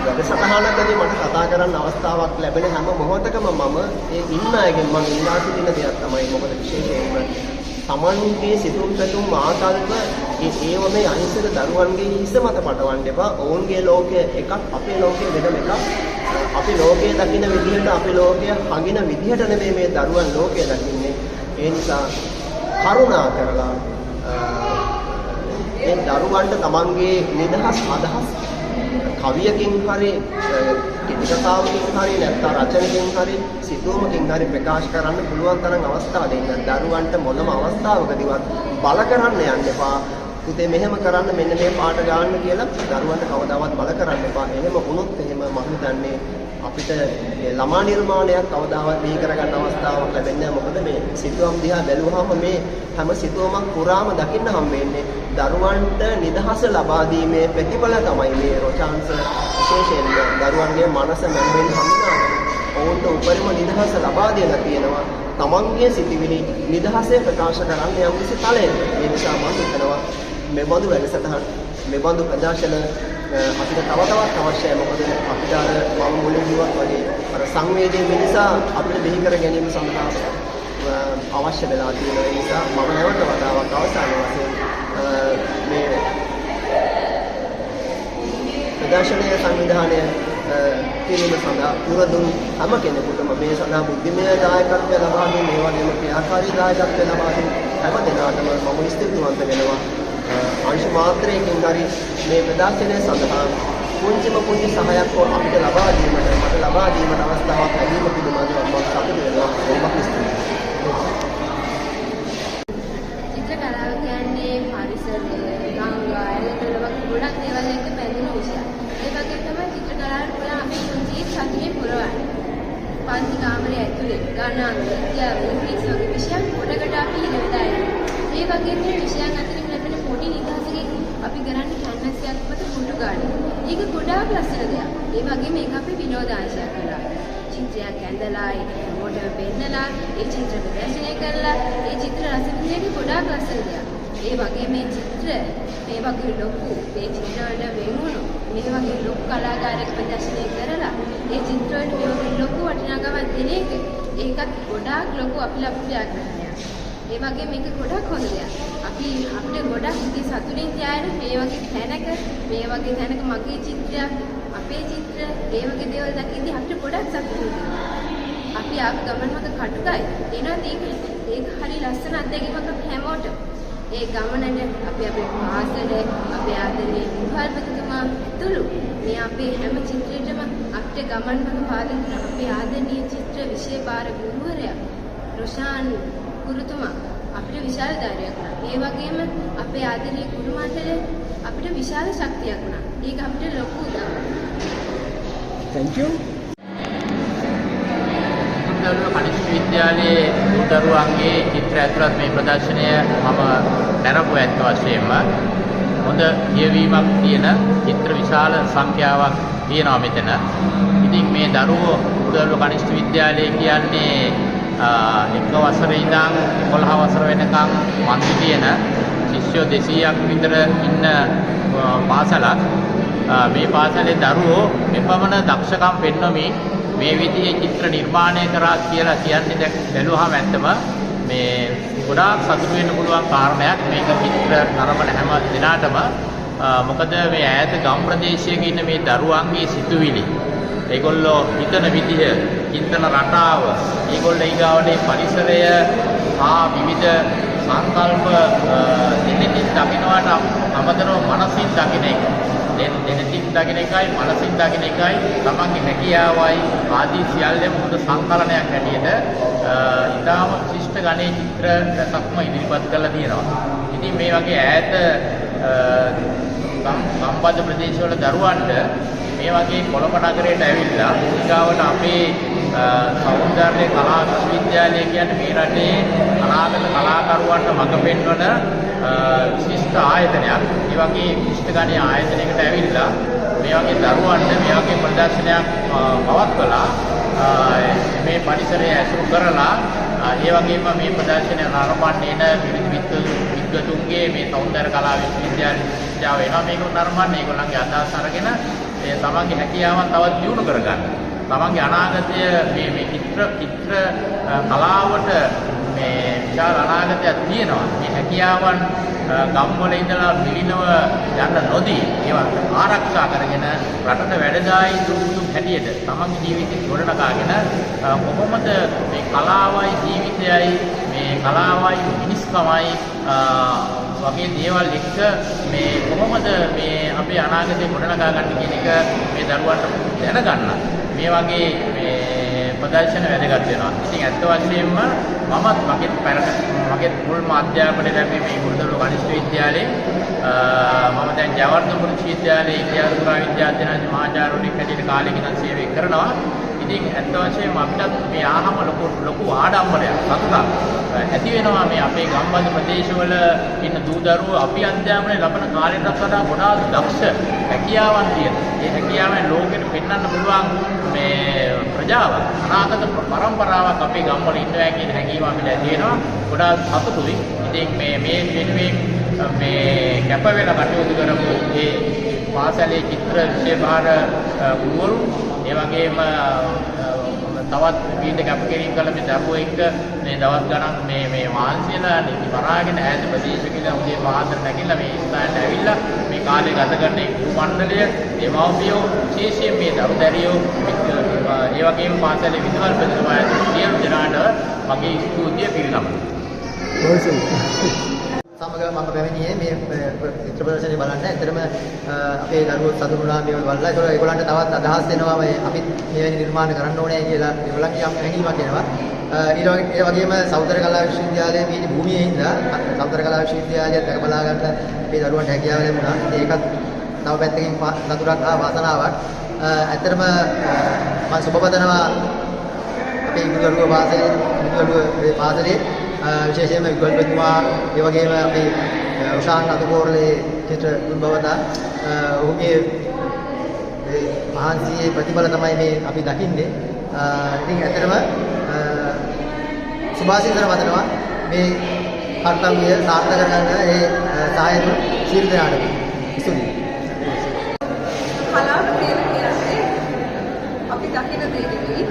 Speaker 8: වැඩසටහනකදී මට කතා කරන්න අවස්ථාවක් ලැබෙන හැම මොහොතකම මම ඒ ඉන්න අයගෙන් මං ඉල්ලා සිටින දෙයක් තමයි, මොකද විශේෂයෙන්ම තමන්ගේ සිතුම් පැතුම් ආකල්ප ඒව මේ අහිංසක දරුවන්ගේ හිස මත පටවන්න එපා. ඔවුන්ගේ ලෝකය එකක්, අපේ ලෝකය වෙනම එකක්. අපි ලෝකය දකින විදිහට, අපි ලෝකය හඟින විදිහට නෙමෙයි මේ දරුවන් ලෝකය දකින්නේ. ඒ නිසා කරුණා කරලා ඒ දරුවන්ට තමන්ගේ නිදහස් අදහස් කවියකින් හරි, කෙටි කතාවකින් හරි, නැත්නම් රචනකින් හරි, සිතුවමකින් හරි ප්‍රකාශ කරන්න පුළුවන් තරම් අවස්ථා දෙන්න. දරුවන්ට මොනම අවස්ථාවකදීවත් බල කරන්න යන්න එපා. පුතේ මෙහෙම කරන්න, මෙන්න මේ පාට ගන්න කියලා දරුවන්ට කවදාවත් බල කරන්න එපා. එහෙම වුණොත් එහෙම මම හිතන්නේ අපිට ළමා නිර්මාණයක් කවදාවත් බිහි කරගන්න අවස්ථාවක් ලැබෙන්නේ නැහැ. මොකද මේ සිතුවම් දිහා බැලුවාම මේ හැම සිතුවමක් පුරාම දකින්න හම් වෙන්නේ දරුවන්ට නිදහස ලබා දීමේ ප්‍රතිඵල තමයි මේ රොචාන්ස විශේෂයෙන්ම දරුවන්ගේ මනස මනමින් හඳුනාගෙන ඔවුන්ට උපරිම නිදහස ලබා දෙලා තියෙනවා. තමන්ගේ සිතිවිලි නිදහසේ ප්‍රකාශ කරන්න යම්කිසි තලයක. ඒ නිසා මම හිතනවා මෙබඳු වැඩසටහන්, මෙබඳු ප්‍රදර්ශන අපිට තව තවත් අවශ්‍යයි. මොකද අපිට අර මම මුලින් කිව්වත් වගේ අර සංවේදී මිනිසා අපිට බිහි කර ගැනීම සඳහා අවශ්‍ය වෙලා තියෙන නිසා මම නැවත වතාවක් අවසාන වශයෙන් මේ ප්‍රදර්ශනය සංවිධානය කිරීම සඳහා පුරදුන් හැම කෙනෙකුටම මේ සඳහා බුද්ධිමය දායකත්වය ලබා දුන්, ඒ වගේම ක්‍රියාකාරී දායකත්වය ලබා දුන් හැම දෙනාටම මම ස්තුතිවන්ත වෙනවා. අංශ මාත්‍රයකින් හරි මේ ප්‍රදර්ශනය සඳහා පුංචිම පුංචි සහයක් හෝ අපිට ලබා දීමට මට ලබා දීමට අවස්ථාවක් ලැබීම පිළිබඳව මම සතුටු වෙනවා. බොහොම ස්තුතියි.
Speaker 9: චිත්‍ර කලාව කියන්නේ පරිසරය, ගංගා, ඇලදොල වගේ ගොඩක් දේවල් එක්ක බැඳුණු විෂයක්. ඒ වගේම තමයි චිත්‍ර කලාවට පුළුවන් අපේ පුංචි සතුටේ පුරවන්න. පන්ති කාමරය ඇතුලේ ගණන්, විද්‍යාව, ඉංග්‍රීසි වගේ විෂයන් ගොඩකට අපි ඉගෙන ගන්නවා. ඒ වගේම මේ විෂයන් අතරින් ලැබෙන පොඩි නිදහසකින් අපි කරන්නේ කැන්වස් එකක් මත කුඩු ගන්න. ඒක ගොඩාක් ලස්සන දෙයක්. ඒ වගේම ඒක අපේ විනෝදාංශයක් වෙනවා. චිත්‍රයක් ඇඳලා ඒක හැමෝටම පෙන්නලා ඒ චිත්‍ර ප්‍රදර්ශනය කරලා ඒ චිත්‍ර රස විඳින එක ගොඩාක් ලස්සන දෙයක්. ඒ වගේම මේ චිත්‍ර මේ වගේ ලොකු මේ චිත්‍ර වලට වෙන් වුණු මේ වගේ ලොකු කලාකාරයෙක් ප්‍රදර්ශනය කරලා ඒ චිත්‍ර වලට මේ වගේ ලොකු වටිනාකමක් දෙන එක ඒකත් ගොඩාක් ලොකු අපි ලබපු ජයග්‍රහණයක්. ඒ වගේම මේක ගොඩක් හොඳ දෙයක්. අපිට ගොඩක් ඉතින් සතුටින් තියාගෙන මේ වගේ තැනක මේ වගේ තැනක මගේ චිත්‍රයක් අපේ චිත්‍ර ඒ වගේ දේවල් දකිද්දී අපිට ගොඩක් සතුටු වෙනවා. අපි ආපු ගමන් මඟ කටුකයි. එනවාත් ඒක හරි ලස්සන අත්දැකීමක් අපි හැමෝටම. ඒ ගමනට අපි අපේ පාසල අපේ ආදරණීය විදුහල්පතිතුමා ඇතුළු මේ අපේ හැම චිත්‍රයටම අපිට ගමන් මඟ පාදම් දුන්න අපේ ආදරණීය චිත්‍ර විෂය භාර ගුරුවරයා රොෂාන් ගුරුතුමා අපිට විශාල ධෛර්යයක් වුණා. ඒ වගේම අපේ ආදරණීය ගුරු මණ්ඩලය අපිට විශාල ශක්තියක් වුණා. ඒක අපිට ලොකු උදව්වක්.
Speaker 10: Thank you.
Speaker 11: කුරුඳුදළුව කනිෂ්ඨ විද්‍යාලයේ දූ දරුවන්ගේ චිත්‍ර ඇතුළත් මේ ප්‍රදර්ශනය මම නැරඹුව ඇත්ත වශයෙන්ම හොඳ කියවීමක් තියෙන චිත්‍ර විශාල සංඛ්‍යාවක් තියෙනවා මෙතන. ඉතින් මේ දරුවෝ කුරුඳුදළුව කනිෂ්ඨ විද්‍යාලය කියන්නේ එක වසරේ ඉඳන් 11 වසර වෙනකන් පන්ති තියෙන ශිෂ්‍යෝ 200ක් විතර ඉන්න පාසලක්. මේ පාසලේ දරුවෝ මෙපමණ දක්ෂකම් පෙන්වමින් මේ විදිහේ චිත්‍ර නිර්මාණය කරා කියලා කියන්නේ දැන් බැලුවහම ඇත්තම මේ ගොඩාක් සතුටු වෙන්න පුළුවන් කාරණයක් මේක චිත්‍ර නරඹන හැම දිනාටම. මොකද මේ ඈත ගම් ප්‍රදේශයක ඉන්න මේ දරුවන්ගේ සිතුවිලි, ඒගොල්ලෝ හිතන විදිහ, චින්තන රටාව, ඒගොල්ලෝ ඊගාවට පරිසරය හා විවිධ සංකල්ප දෙනෙතින් දකිනවට අමතරව මනසින් දකින එක, දෙනෙතින් දකින එකයි මනසින් දකින එකයි තමන්ගේ හැකියාවයි ආදී සියල්ලම හොඳ සංකලනයක් හැටියට ඉතාම ශිෂ්ට ගණයේ චිත්‍ර රසක්ම ඉදිරිපත් කරලා තියෙනවා. ඉතින් මේ වගේ ඈත සම්බන්ධ ප්‍රදේශවල දරුවන්ට මේ වගේ කොළඹ නගරයට ඇවිල්ලා ඊගාවට අපේ සෞන්දර්ය කලා විශ්වවිද්‍යාලය කියන්නේ මේ රටේ අනාගත කලාකරුවන්ට මඟ පෙන්වන විශිෂ්ට ආයතනයක්. ඒ වගේ විශිෂ්ට ගණයේ ආයතනයකට ඇවිල්ලා මේ වගේ දරුවන්ට මේ වගේ ප්‍රදර්ශනයක් පවත්වලා මේ පරිසරය ඇසුරු කරලා ඒ වගේම මේ ප්‍රදර්ශනය නරඹන්න එන විවිධ විද්වතුන්ගේ මේ සෞන්දර්ය කලා විශ්වවිද්‍යාලයේ ශිෂ්‍යාව වෙනවා. මේක නරඹන්න ඒගොල්ලන්ගේ අදහස් අරගෙන ඒ තමන්ගේ හැකියාවන් තවත් දියුණු කරගන්න. තමන්ගේ අනාගතය මේ මේ චිත්‍ර කලාවට මේ විශාල අනාගතයක් තියෙනවා. මේ හැකියාවන් ගම්වල ඉඳලා මිලිනව යන්න නොදී ඒවා ආරක්ෂා කරගෙන රටට වැඩදායී දුරුතුම් හැටියට තමන්ගේ ජීවිතේ ගොඩනගාගෙන කොහොමද මේ කලාවයි ජීවිතයයි මේ කලාවයි මිනිස්කමයි වගේ දේවල් එක්ක මේ කොහොමද මේ අපේ අනාගතේ ගොඩනගා ගන්න කියන එක මේ දරුවන්ට දැනගන්න මේ වගේ මේ ප්‍රදර්ශන වැදගත් වෙනවා. ඉතින් ඇත්ත වශයෙන්ම මමත් මගේ මුල්ම අධ්‍යාපනය ලැබුවේ මේ කුරුඳුදළුව කනිෂ්ඨ විද්‍යාලයේ. මම දැන් ජයවර්ධනපුර විශ්වවිද්‍යාලයේ ඉතිහාස පුරාවිද්‍යා අධ්‍යයන මහාචාර්යවරයෙක් හැටියට කාලයක ඉඳන් සේවය කරනවා. ඉතින් ඇත්ත වශයෙන්ම අපිටත් මේ ආහම ලොකු ආඩම්බරයක් සතුටක් ඇති වෙනවා මේ අපේ ගම්බද ප්‍රදේශවල ඉන්න දූ දරුවෝ අපි අධ්‍යාපනය ලබන කාලයටත් වඩා ගොඩාක් දක්ෂ හැකියාවන් තියෙන. ඒ හැකියාවෙන් ලෝකෙට පෙන්වන්න පුළුවන් මේ ප්‍රජාවක් අනාගත පරම්පරාවක් අපේ ගම්වල ඉන්නවා කියන හැඟීම අපිට ඇති වෙනවා. ගොඩාක් සතුටුයි. ඉතින් මේ මේ වෙනුවෙන් මේ කැප වෙලා කටයුතු කරපු ඒ පාසලේ චිත්‍ර විෂය භාර ගුරුවරු ඒ වගේම තවත් විවිධ කැපකිරීම කළ මේ දරුවෝ එක්ක මේ දවස් ගණන් මේ මේ වාන්සියලා නිදි මරාගෙන ඈත ප්‍රදේශ කියලා උදේ පාන්දර නැගිටලා මේ ස්ථානයට ඇවිල්ලා මේ කාලය ගත කරන ඒ ගුරු මණ්ඩලය, දෙමව්පියෝ, විශේෂයෙන් මේ දරු දැරියෝ, ඒ වගේම පාසලේ විදුහල්පතිතුමා ඇතුළු සියලු දෙනාට මගේ ස්තුතිය පිරිනමනවා.
Speaker 12: සමග මම පැමිණියේ මේ චිත්‍ර ප්‍රදර්ශනය බලන්න. ඇත්තටම අපේ දරුවෝ සතුටු වුණා මේව බලලා. ඒතකොට ඒගොල්ලන්ට තවත් අදහස් එනවා මේ අපිත් මෙවැනි නිර්මාණ කරන්න ඕනේ කියලා ඒගොල්ලන්ගේ යම් හැඟීමක් එනවා. ඊළඟ ඒ වගේම සෞන්දර්ය කලා විශ්වවිද්‍යාලයේ මේ භූමියේ ඉඳලා සෞන්දර්ය කලා විශ්වවිද්‍යාලයත් දැක බලා ගන්න අපේ දරුවන්ට හැකියාව ලැබුණා. ඒකත් තව පැත්තකින් සතුටක් හා වාසනාවක්. ඇත්තටම මම සුබපතනවා අපේ ඉඟුරුදරුව පාසලේ ඉඟුරුදරුව පාසලේ විශේෂයෙන්ම විගල්පතුමා ඒ වගේම අපේ උෂාන් අතුකෝරළේ චිත්‍ර ගුරුභවතා ඔහුගේ මේ මහන්සියේ ප්‍රතිඵල තමයි මේ අපි දකින්නේ. ඉතින් ඇත්තටම සුභාසිතන වදනවා මේ කර්තව්‍ය සාර්ථක කරගන්න ඒ සහාය දුන් සියලු දෙනාටම ස්තුතියි.
Speaker 13: කලාව කියලා කියන්නේ අපි දකින දේ නෙවෙයි,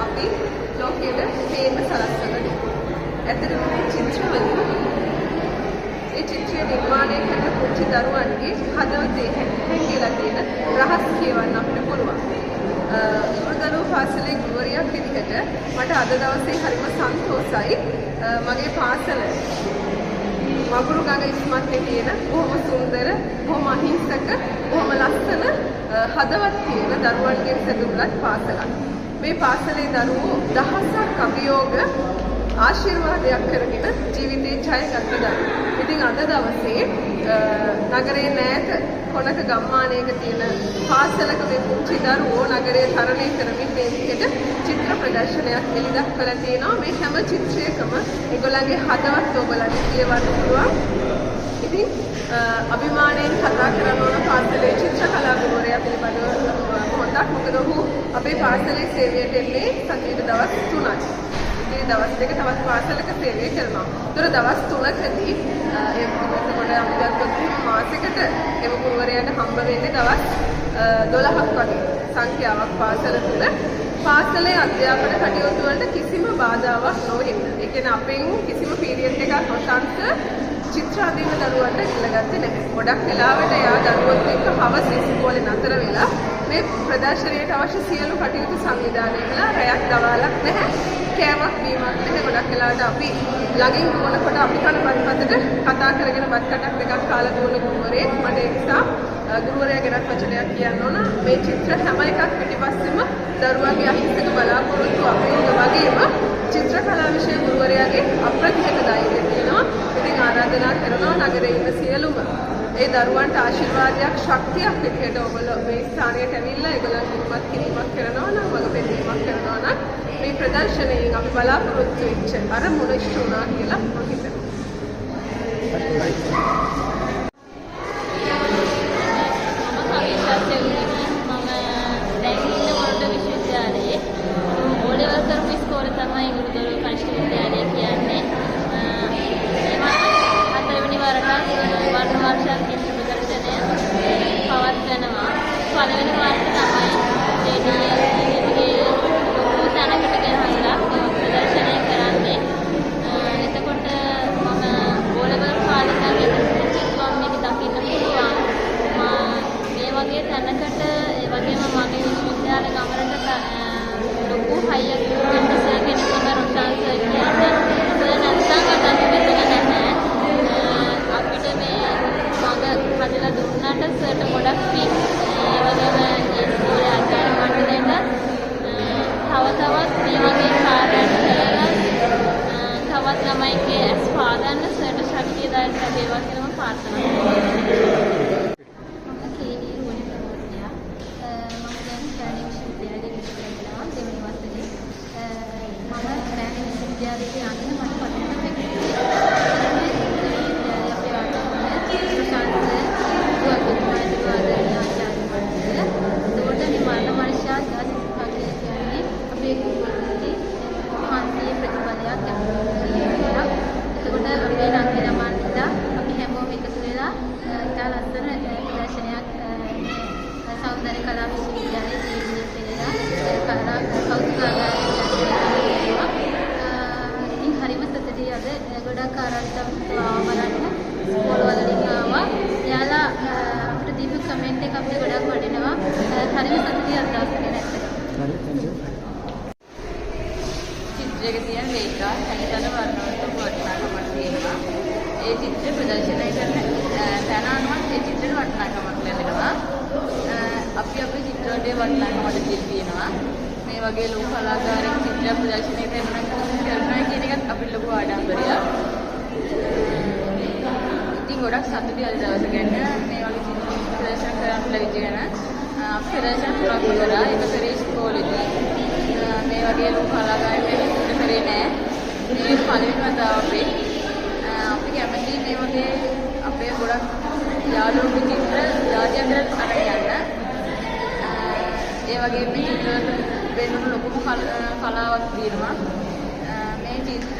Speaker 13: අපි ලෝකෙට පේන්න සලස්වන දේ. ඇත්තටම මේ චිත්‍රවලින් ඒ චිත්‍රය නිර්මාණය කරන පුංචි දරුවන්ගේ හදවතේ හැංගිලා තියෙන රහස් කියවන්න අපිට පුළුවන්. ඉඟුරුදරුව පාසලේ ගුරුවරියක් විදිහට මට අද දවසේ හරිම සන්තෝසයි. මගේ පාසල මගුරු ගඟ ඉස්මත්තේ තියෙන බොහොම සුන්දර, බොහොම අහිංසක, බොහොම ලස්සන හදවත් තියෙන දරුවන්ගෙන් සැදුම්ලත් පාසලක්. මේ පාසලේ දරුවෝ දහසක් අභියෝග ආශිර්වාදයක් කරගෙන ජීවිතේ ජයගත්ත දරුවෝ. ඉතින් අද දවසේ නගරේ නෑත කොනක ගම්මානයක තියෙන පාසලක මේ පුංචි දරුවෝ නගරය තරණය කරමින් මේ විදිහට චිත්‍ර ප්‍රදර්ශනයක් එලි දක්වලා තියෙනවා. මේ හැම චිත්‍රයකම ඒගොල්ලන්ගේ හදවත් ඔයගොල්ලන්ට කියවන්න පුළුවන්. ඉතින් අභිමානයෙන් කතා කරන්න ඕන පාසලේ චිත්‍ර කලා ගුරුවරයා පිළිබඳව මොහොතක්. මොකද ඔහු අපේ පාසලේ සේවයට එන්නේ සතියේ දවස් 3යි. ඉතින් දවස් දෙක තවත් පාසලක සේවය කරනවා. ඒතර දවස් 3කදී එතකොට අපි ගත්තොත් මාසෙකට එම ගුරුවරයාට හම්බ වෙන්නේ දවස් 12ක් වගේ සංඛ්‍යාවක් පාසල තුල. පාසලේ අධ්‍යාපන කටයුතු වලට කිසිම බාධාවක් නොවෙන්න. ඒ කියන්නේ අපෙන් කිසිම පීරියඩ් එකක් රොෂාන්ත චිත්‍ර අඳින දරුවන්ට ඉල්ලගත්තේ නැහැ. ගොඩක් වෙලාවට එයා දරුවොත් එක්ක හවස ඉස්කෝලේ නතර වෙලා මේ ප්‍රදර්ශනයට අවශ්‍ය සියලු කටයුතු සංවිධානය කළා. රැයක් දවාලක් නැහැ. කෑමක් බීමක් නැහැ. ගොඩක් වෙලාවට අපි ළඟින් දුවනකොට අපි කන බත්පතට කතා කරගෙන බත් කටක් දෙකක් කාලා දුවන ගුරුවරයෙක්. මට ඒ නිසා ගුරුවරයා ගැනත් වචනයක් කියන්න ඕන. මේ චිත්‍ර හැම එකක් පිටිපස්සෙම දරුවන්ගේ අහිංසක බලාපොරොත්තු අභියෝග වගේම චිත්‍ර කලා විෂය ගුරුවරයාගේ අප්‍රතිහත ධෛර්යය තියෙනවා. ඉතින් ආරාධනා කරනවා නගරේ ඉන්න සියලුම ඒ දරුවන්ට ආශිර්වාදයක් ශක්තියක් විදිහට ඔයගොල්ලෝ මේ ස්ථානයට ඇවිල්ලා ඒගොල්ලන් ගුරුමත් කිරීමක් කරනවා නම් වග පෙන්වීමක් කරනවා නම් මේ ප්‍රදර්ශනයෙන් අපි බලාපොරොත්තු වෙච්ච අරමුණ ඉෂ්ට වුණා කියලා මම හිතනවා.
Speaker 14: මම කවිතා සෙව්විනි. මම දැන් ඉන්න මොරටු විශ්වවිද්‍යාලයේ ඕ ලෙවල් කරපු ඉස්කෝලේ තමයි ඉඟුරුදොර කනිෂ්ඨ විද්‍යාලය කියන්නේ. හතරවෙනි වරටත් වර්ණ වර්ෂා චිත්‍ර ප්‍රදර්ශනය පවත්වනවා. පළවෙනි වරට තමයි JDL වගේ ලොකු තැනකට ගෙනහල්ලා ප්‍රදර්ශනය කරන්නේ. එතකොට මම ඕ ලෙවල් කාලේ ඉඳන් මේ සිතුවම් මේක දකින්න පුළුවන්. මේ වගේ තැනකට ඒ වගේම මගේ විශ්වවිද්‍යාල ගමනට ලොකු හයියක් දුන්න සර් කෙනෙක් තමයි රොෂාන් සර් කියන්නේ. සර් නැත්තම් අද අපි මෙතන නැහැ. අපිට මේ මඟ හදලා දුන්නාට සර්ට ගොඩක් පිං. ඒ වගේම ඒ ඉස්කෝලේ ආචාර්ය මණ්ඩලයට තව තවත් මේ වගේ කාර්යයන් කරලා තවත් ළමයින්ගේ ඇස් පාගන්න සර්ට ශක්තිය දායක ලැබේවා කියලා මම ප්‍රාර්ථනා කරනවා.
Speaker 15: මම කේනී රුවනි ප්‍රමෝදයා. මම දැන් කැලණි විශ්වවිද්‍යාලයේ විද්‍යාව කරනවා දෙවෙනි වසරේ. මම කැලණි විශ්වවිද්‍යාලයට යන්න මට පදනම ලැබුණේ විද්‍යාලයේ අපේ ආචාර්ය ප්‍රශාන්ත ගුරුතුමා ඇතුළු ආදරණීය ආචාර්ය මණ්ඩලය. එතකොට මේ වර්ණ වර්ෂා 2025 කියලා කියන්නේ අපේ ගුරුවරුන්ගේ මහන්සියේ ප්‍රතිඵලයක් ලැබුණු දෙයක්. එතකොට අපේ නංගි ළමන්ලා අපි හැමෝම එකතු වෙලා
Speaker 16: ඒ චිත්‍ර ප්‍රදර්ශනය කරන තැන අනුවත් ඒ චිත්‍රයට වටිනාකමක් ලැබෙනවා. අපි අපේ චිත්‍ර වලට වටිනාකමක් දීලා තියෙනවා. මේ වගේ ලොකු කලාකාරයෙක් චිත්‍ර ප්‍රදර්ශනය කරනවා කියන එකත් අපිට ලොකු ආඩම්බරයක්. ඉතින් ගොඩක් සතුටුයි අද දවස ගැන, මේ වගේ චිත්‍ර ප්‍රදර්ශන කරන්න ලැබිච්ච ගැන. අපි ප්‍රදර්ශන තුනක් කරා. එක කරේ ඉස්කෝලේදී. මේ වගේ ලොකු කලාකාරයෙක් චිත්‍ර කරේ නෑ. මේ පළවෙනි වතාව අපේ. අපි කැමති මේ වගේ අපේ ගොඩක් යාළුවෝගේ චිත්‍ර ජාති අතරට අරගෙන යන්න. ඒ වගේම මේ චිත්‍රවලට වෙනුණු ලොකුම කලාවක් තියෙනවා. මේ චිත්‍ර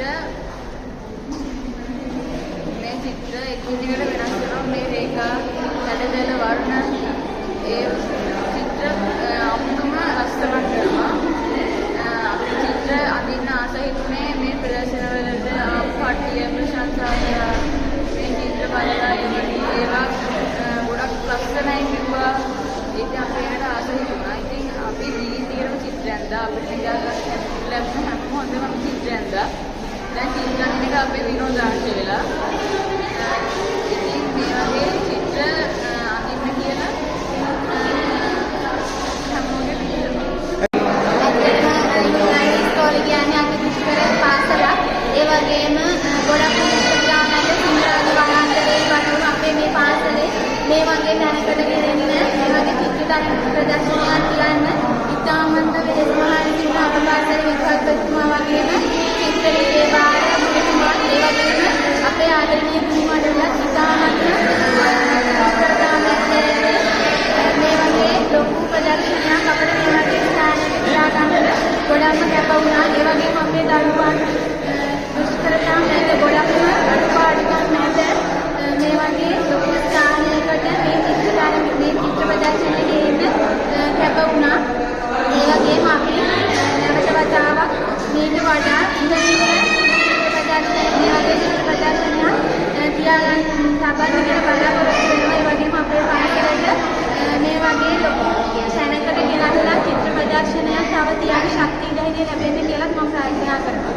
Speaker 16: එකින් එකට වෙනස් වෙනවා. මේ රේඛා, හැඩතල, වර්ණ ඒ චිත්‍ර අමුතුම ලස්සනක් කරනවා. අපේ චිත්‍ර අඳින්න ආස හිතුනේ මේ ප්‍රදර්ශන වලට ආපු කට්ටිය ප්‍රශංසා කරා. මේ චිත්‍ර බලලා ඒවා ගොඩක් ලස්සනයි කිව්වා. ඉතින් අපේ ඒකට ආස හිතුණා. ඉතින් අපි දිගින් දිගටම චිත්‍ර ඇඳා. අපිට නිදාගන්න ලැබුණ හැම මොහොතේම අපි චිත්‍ර ඇඳා. දැන් චිත්‍ර අඳින එක අපේ විනෝදාංශ වෙලා. ඉතින් මේ වගේ චිත්‍ර අඳින්න කියලා හැමෝගෙම ඉල්ලනවා.
Speaker 14: ඉස්කෝලේ කියන්නේ අති දුෂ්කර පාසලක්. ඒ වගේම ගොඩක් දුෂ්කර සිංහරාජ වනාන්තරයේ වඩුණු අපේ මේ පාසලේ මේ වගේ තැනකට ගෙනෙන්න, මේ වගේ චිත්‍ර ප්‍රදර්ශනයක් තියන්න ඉතාමත්ම වෙහෙස මහාන තිබුණ අපේ පාසලේ විදුහල්පතිතුමා වගේම චිත්‍ර විෂය භාර ගුරුතුමා, ඒ වගේම අපේ ආදරණීය ගුරු මණ්ඩලයත් ඉතාමත්ම දුෂ්කරතාවයක් මේ වගේ ලොකු ප්‍රදර්ශනයක් අපිට මේ වගේ ස්ථානයක තියාගන්න ගොඩක්ම කැප වුණා. ඒ වගේම අපේ දරුවන් දුෂ්කරතා මැද ගොඩක්ම අඩුපාඩුකම් මැද මේ වගේ ලොකු ස්ථානයකට මේ මේ චිත්‍ර ප්‍රදර්ශනය ගේන්න කැප වුණා. ඒ වගේම අපි නැවත වතාවක් මීට වඩා ඉහළින්ම චිත්‍ර ප්‍රදර්ශනය මේ වගේ චිත්‍ර ප්‍රදර්ශනයක් තියාගන්න තබන්න කියලා බලාපොරොත්තු වෙනවා. ඒ වගේම අපේ පාසලට මේ වගේ ලොකු තැනකට ගෙනල්ලා චිත්‍ර ප්‍රදර්ශනයක් තව තියාගෙන ශක්තිය ධෛර්යය ලැබෙන්න කියලා මම ප්‍රාර්ථනා කරනවා.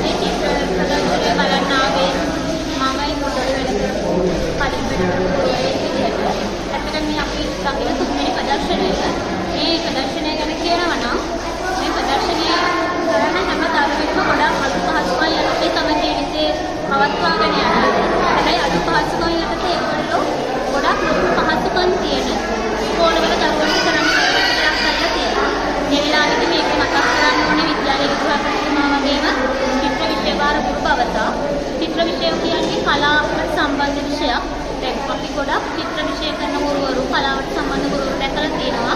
Speaker 15: මේ චිත්‍ර ප්‍රදර්ශනය බලන්න ආවේ මමයි පොඩි වැඩ කරපු කලින් වැඩ කරපු ගුරුවරයෙක් විදිහට. ඇත්තටම මේ අපි දකින තුන්වෙනි ප්‍රදර්ශනය. මේ ප්‍රදර්ශනය ගැන කියනවා නම් මේ ප්‍රදර්ශනය කරන හැම දරුවෙක්ම ගොඩාක් අඩු පහසුකම් යටතේ තමයි ජීවිතේ පවත්වාගෙන යන්නේ. හැබැයි අඩු පහසුකම් යටතේ ඒගොල්ලෝ ගොඩාක් ලොකු පහසුකම් තියෙන ඉස්කෝලවල දරුවන්ට කරන්න බැරි දෙයක් කරලා තියෙනවා. මේ වෙලාවේදී මේක මතක් කරන්න ඕනේ විද්‍යාලයේ විදුහල්පතිතුමා වගේම චිත්‍ර විෂය භාර ගුරු බවතා. චිත්‍ර විෂය කියන්නේ කලාවට සම්බන්ධ විෂයක්. දැන් අපි ගොඩක් චිත්‍ර විෂය කරන ගුරුවරු කලාවට සම්බන්ධ ගුරුවරු දැකලා තියෙනවා.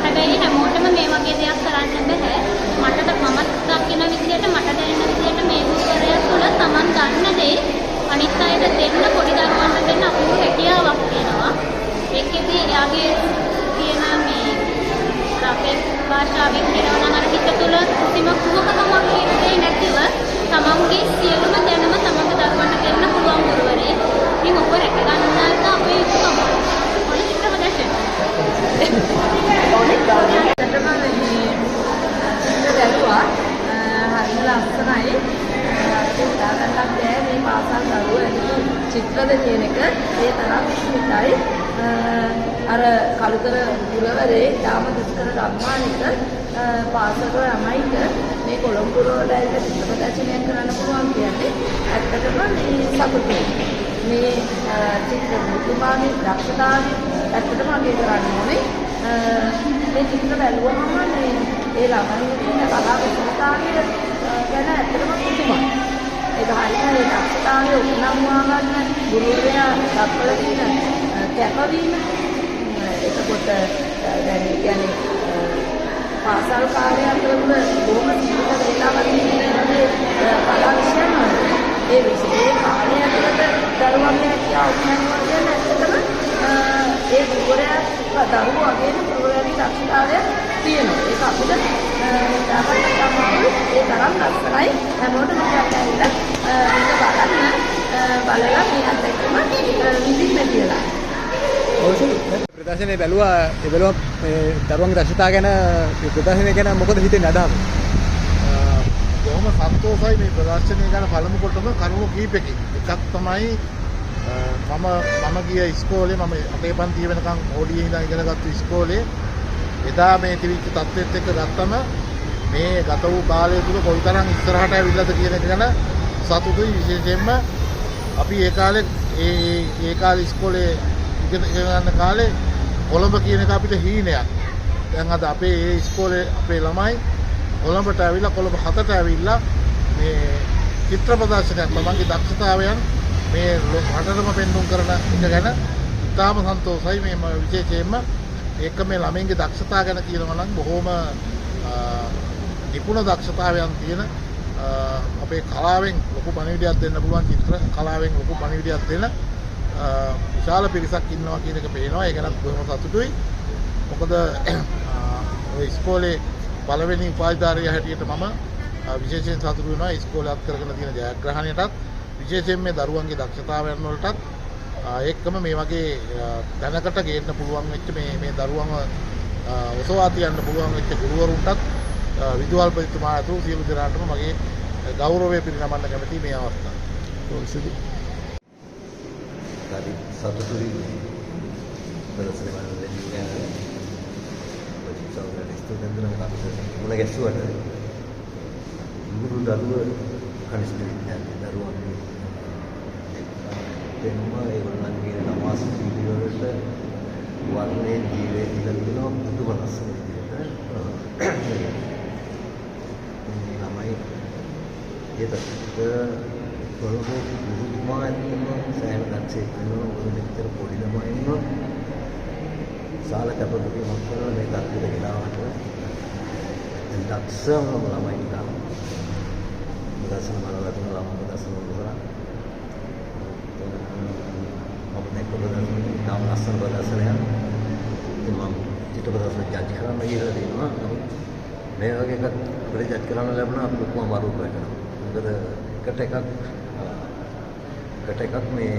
Speaker 15: හැබැයි හැමෝටම මේ වගේ දෙයක් කරන්න බැහැ. මමත් දකින විදිහට, මට දැනෙන විදිහට මේ ගුරුවරයා තුළ තමන් දන්න දේ අනිත් අයට දෙන්න, පොඩි දරුවන්ට දෙන්න අපූර්ව හැකියාවක් තියෙනවා. ඒකෙදි එයාගේ තියෙන මේ අපේ භාෂාවෙන් කියනවා නම් අර හිත තුළ කිසිම කුහකකමක් කියන දේ නැතිව තමන්ගේ සියලුම දැනුම තමන්ගේ දරුවන්ට දෙන්න පුළුවන් ගුරුවරයෙක්. ඉතින් ඔබ රැක ගන්න එක අපේ යුතුකම. ඔන්න චිත්‍ර ප්‍රදර්ශන.
Speaker 13: ඇත්තටම මේ චිත්‍ර බැලුවා හරිම ලස්සනයි. අපිට හිතා ගන්නත් බෑ මේ පාසල් දරුවෝ ඇඳපු චිත්‍රද කියන එක. ඒ තරම් විස්මිතයි. අර කළුතර පුරවරේ ඉතාම දුෂ්කර ගම්මානයක පාසල ළමයිට මේ කොළඹ පුරවල ඇවිල්ලා චිත්‍ර ප්‍රදර්ශනයක් කරන්න පුළුවන් කියන්නේ ඇත්තටම මේ සතුටුයි. මේ චිත්‍ර ගුරුතුමාගේ දක්ෂතාවය ඇත්තටම අගය කරන්න ඕනේ. මේ චිත්‍ර බැලුවහම මේ ඒ ළමයින්ගේ තියෙන කලා කුසලතාවය ගැන ඇත්තටම පුදුමයි. ඒක හරියට ඒ දක්ෂතාවය උපනම්වා ගන්න ගුරුවරයා දක්වලා තියෙන කැපවීම. එතකොට දැන් ඒ කියන්නේ පාසල් කාලය අතරතුර බොහොම සීමිත වේලාවක් තියෙන මේ කලා විෂයන් වල ඒ විෂයේ කාලය ඇතුළත දරුවන්ගේ හැකියාව උපනම්වා කියන්නේ ඇත්තටම ඒ ගුරුවරයා දරුවෝ වගේම ගුරුවරයාගේ දක්ෂතාවය තියෙනවා. ඒක අපිට හිතාගන්න අමාරුයි. ඒ තරම් ලස්සනයි. හැමෝටම කියන්න ඇවිල්ලා මේක බලන්න, බලලා මේ අත්දැකීම විඳින්න කියලා.
Speaker 4: ප්‍රදර්ශනය බැලුවා, ඒ බැලුවා මේ දරුවන්ගේ දක්ෂතා ගැන, මේ ප්‍රදර්ශනය ගැන මොකද හිතෙන්නේ අදහස?
Speaker 17: බොහොම සන්තෝෂයි මේ ප්‍රදර්ශනය ගැන පළමු කොටම කරුණු කීපෙකින්. එකක් තමයි මම ගිය ඉස්කෝලේ මම අපේ පන්තිය වෙනකන් ඕඩියේ ඉඳන් ඉගෙන ගත්ත ඉස්කෝලේ එදා මේ තිබිච්ච තත්ත්වෙත් එක්ක ගත්තම මේ ගත වූ කාලය තුල කොයිතරම් ඉස්සරහට ඇවිල්ලාද කියන එක ගැන සතුටුයි. විශේෂයෙන්ම අපි ඒ කාලේ ඒ ඒ කාලේ ඉස්කෝලේ ඉගෙන ගන්න කාලේ කොළඹ කියන එක අපිට හීනයක්. දැන් අද අපේ ඒ ඉස්කෝලේ අපේ ළමයි කොළඹට ඇවිල්ලා කොළඹ හතට ඇවිල්ලා මේ චිත්‍ර ප්‍රදර්ශනයක් තමන්ගේ දක්ෂතාවයන් මේ රටටම පෙන්නුම් කරන එක ගැන ඉතාම සන්තෝෂයි. මේ විශේෂයෙන්ම ඒක මේ ළමයින්ගේ දක්ෂතා ගැන කියනවා නම් බොහොම නිපුණ දක්ෂතාවයන් තියෙන අපේ කලාවෙන් ලොකු පණිවිඩයක් දෙන්න පුළුවන්, චිත්‍ර කලාවෙන් ලොකු පණිවිඩයක් දෙන විශාල පිරිසක් ඉන්නවා කියන එක පේනවා. ඒ ගැනත් බොහොම සතුටුයි. මොකද ඔය ඉස්කෝලේ පළවෙනි උපාධිධාරියා හැටියට මම විශේෂයෙන් සතුටු වෙනවා ඉස්කෝලේ අත් කරගෙන තියෙන ජයග්‍රහණයටත්, විශේෂයෙන් මේ දරුවන්ගේ දක්ෂතාවයන් වලටත්, ඒකම මේ වගේ දැනකට ගේන්න පුළුවන් වෙච්ච මේ මේ දරුවන්ව ඔසවා තියන්න පුළුවන් වෙච්ච ගුරුවරුන්ටත් විදුහල්පතිතුමා ඇතුළු සියලු දෙනාටම මගේ ගෞරවය පිරිනමන්න කැමතියි මේ අවස්ථාවේ.
Speaker 18: හරි සතුටුයි ප්‍රදර්ශන බලන්න ලැබීම ගැන. ඔය ස්තුතියි අපිට මුණ ගැස්සුවට ගුරු දරුව කනිෂ්ඨ විද්‍යාලයේ දරුවන්ගේ දෙන්නම ඒගොල්ලන්ගේ නමාස් වීඩියෝ වලට වර්ණයෙන් ජීවේ දීලා තිනවා පුදුම ලස්සන විදියට. මේ ළමයි ඒ තත්ත්වයට කොළඹ ගුරුතුමා ඇත්තම සෑහෙන දක්ෂයෙක් වෙනවා. මොකද මෙච්චර පොඩි ළමයින්ව විශාල කැපකිරීමක් කරලා මේ තත්ත්වයට ගෙනාවට දක්ෂම ළමයි ටික ප්‍රදර්ශන බලලා තියෙන ළමා ප්‍රදර්ශන වල මම දැක්ක ප්‍රදර්ශන ඉතාම ලස්සන ප්‍රදර්ශනයක්. ඉතින් මම චිත්‍ර ප්‍රදර්ශන ජජ් කරන්න ගිහලා තියෙනවා. නමුත් මේ වගේ එකක් අපිට ජජ් කරන්න ලැබුණා අපි ලොකු අමාරුවක් වැටෙනවා. මොකද එකට එකක් මේ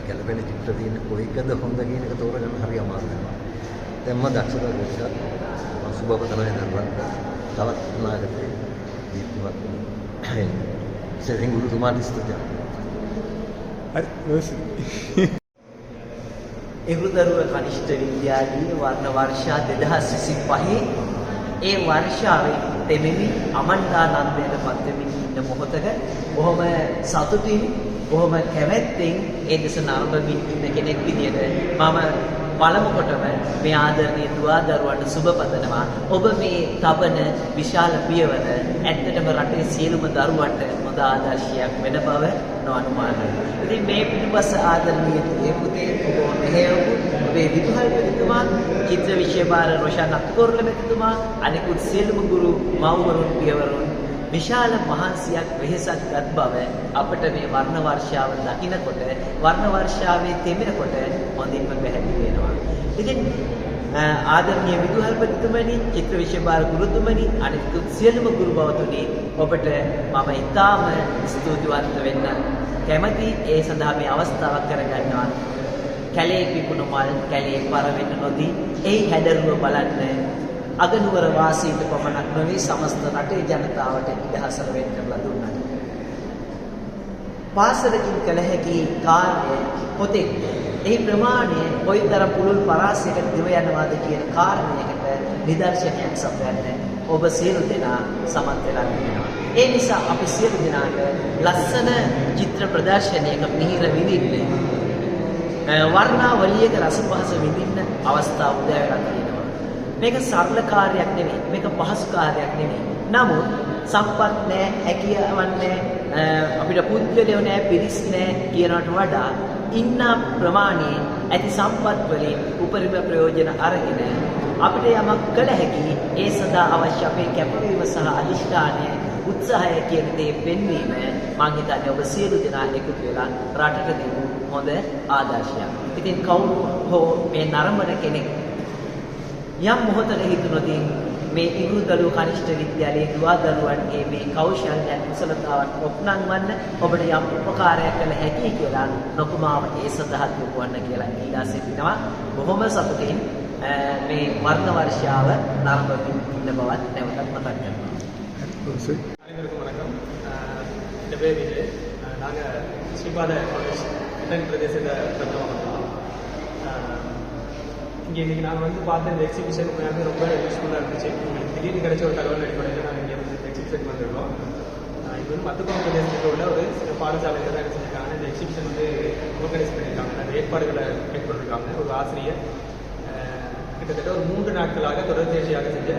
Speaker 18: ගැලපෙන චිත්‍ර තියෙන කොයි එකද හොඳ කියන එක තෝරගන්න හරි අමාරු වෙනවා. දැන් මම දක්ෂතා ටිකක් මම සුබ පතනවා දරුවන්ට තවත් අනාගතේ දීප්තිමත් වෙන්න. විශේෂයෙන් ගුරුතුමාට ස්තුතියි.
Speaker 19: එහුදරුව කනිෂ්ඨ විද්‍යාලීය වර්ණ වර්ෂා 2025 ඒ වර්ෂාවේ තෙමෙමින් අමණ්ඩානන්දයට පත්වෙමින් ඉන්න මොහොතක බොහොම සතුටින් බොහොම කැමැත්තෙන් ඒ දෙස නරඹමින් ඉන්න කෙනෙක් විදියට මම පළමු කොටම මේ ආදරණීය දුවා දරුවන්ට සුබ පතනවා. ඔබ මේ තබන විශාල පියවර ඇත්තටම රටේ සියලුම දරුවන්ට හොඳ ආදර්ශයක් වෙන බව නොඅනුමානයි. ඉතින් මේ පිටුපස ආදරණීය දුවේ පුතේ ඔබ මෙහෙයවපු ඔබේ විදුහල්පතිතුමා, චිත්‍ර විෂය භාර රොෂාන් අත්කෝරළ මැතිතුමා, අනෙකුත් සියලුම ගුරු මව්වරුන් පියවරුන් විශාල මහන්සියක් වෙහෙසක් ගත් බව අපට මේ වර්ණ වර්ෂාව දකිනකොට, වර්ණ වර්ෂාවේ තෙමෙනකොට හොඳින්ම පැහැදිලි වෙනවා. ඉතින් ආදරණීය විදුහල්පතිතුමනි, චිත්‍ර විෂය භාර ගුරුතුමනි, අනෙකුත් සියලුම ගුරු භවතුනි, ඔබට මම ඉතාම ස්තුතිවන්ත වෙන්න කැමති. ඒ සඳහා මේ අවස්ථාවක් කරගන්නවා. කැලේ පිපුණු මල් කැලේ පර වෙන්න නොදී එහි හැඩරුව බලන්න අගනුවර වාසීන්ට පමණක් නොවේ සමස්ත රටේ ජනතාවට ඉඩහසර වෙන් කරලා දුන්නා. පාසලකින් කළ හැකි කාර්ය පොතෙක් එහි ප්‍රමාණය කොයිතරම් පුළුල් පරාසයකට දිව යනවාද කියන කාරණයකට නිදර්ශනයක් සපයන්න ඔබ සියලු දෙනා සමත් වෙලා තිබෙනවා. ඒ නිසා අපි සියලු දෙනාට ලස්සන චිත්‍ර ප්‍රදර්ශනයක මිහිර විඳින්න, වර්ණාවලියක රස පහස විඳින්න අවස්ථාව උදා වෙලා තියෙනවා. මේක සරල කාර්යයක් නෙවෙයි, මේක පහසු කාර්යයක් නෙවෙයි. නමුත් සම්පත් නෑ, හැකියාවක් නෑ, අපිට පුද්ගලයෝ නෑ, පිරිස් නෑ කියනවට වඩා ඉන්න ප්‍රමාණයෙන් ඇති සම්පත් වලින් උපරිම ප්‍රයෝජන අරගෙන අපිට යමක් කළ හැකි, ඒ සඳහා අවශ්‍ය අපේ කැපවීම සහ අධිෂ්ඨානය, උත්සාහය කියන දේ පෙන්වීම මං හිතන්නේ ඔබ සියලු දෙනා එකතු වෙලා රටට දීපු හොඳ ආදර්ශයක්. ඉතින් කවුරු හෝ මේ නරඹන කෙනෙක් යම් මොහොතක හිතුනොත් මේ ඉඟුරුදළුව කනිෂ්ඨ විද්‍යාලයේ දුවා දරුවන්ගේ මේ කෞශල්‍යයන් කුසලතාවන් ඔප්නංවන්න ඔබට යම් උපකාරයක් කළ හැකියි කියලා නොකුමාව ඒ සඳහා යොමුවන්න කියලා ඉල්ලා සිටිනවා. බොහොම සතුටින් මේ වර්ණ වර්ෂාව නරඹමින් ඉන්න බවත් නැවතත් මතක් කරනවා.
Speaker 20: அனைவருக்கும் வணக்கம். என் பேர் விஜய். நாங்கள் ஸ்ரீபாத காலேஜ் இட்டன் பிரதேச பிரதம. இங்கே இன்றைக்கி நாங்கள் வந்து பார்த்த இந்த எக்ஸிபிஷன் உண்மையாலுமே ரொம்ப யூஸ்ஃபுல்லாக இருந்துச்சு. எங்களுக்கு திடீர்னு கிடைச்ச ஒரு தகவல் அடிப்படையில் நாங்கள் இங்கே வந்து எக்ஸிபிஷன் வந்திருக்கோம். இது வந்து மத்துக்குளம் பிரதேசத்தில் உள்ள ஒரு சில பாடசாலைகள் தான் என்ன செஞ்சுருக்காங்க, இந்த எக்ஸிபிஷன் வந்து ஆர்கனைஸ் பண்ணியிருக்காங்க. அந்த ஏற்பாடுகளை மேற்கொண்டிருக்காங்க. ஒரு ஆசிரியர் கிட்டத்தட்ட ஒரு 3 நாட்களாக தொடர்ச்சியாக செஞ்ச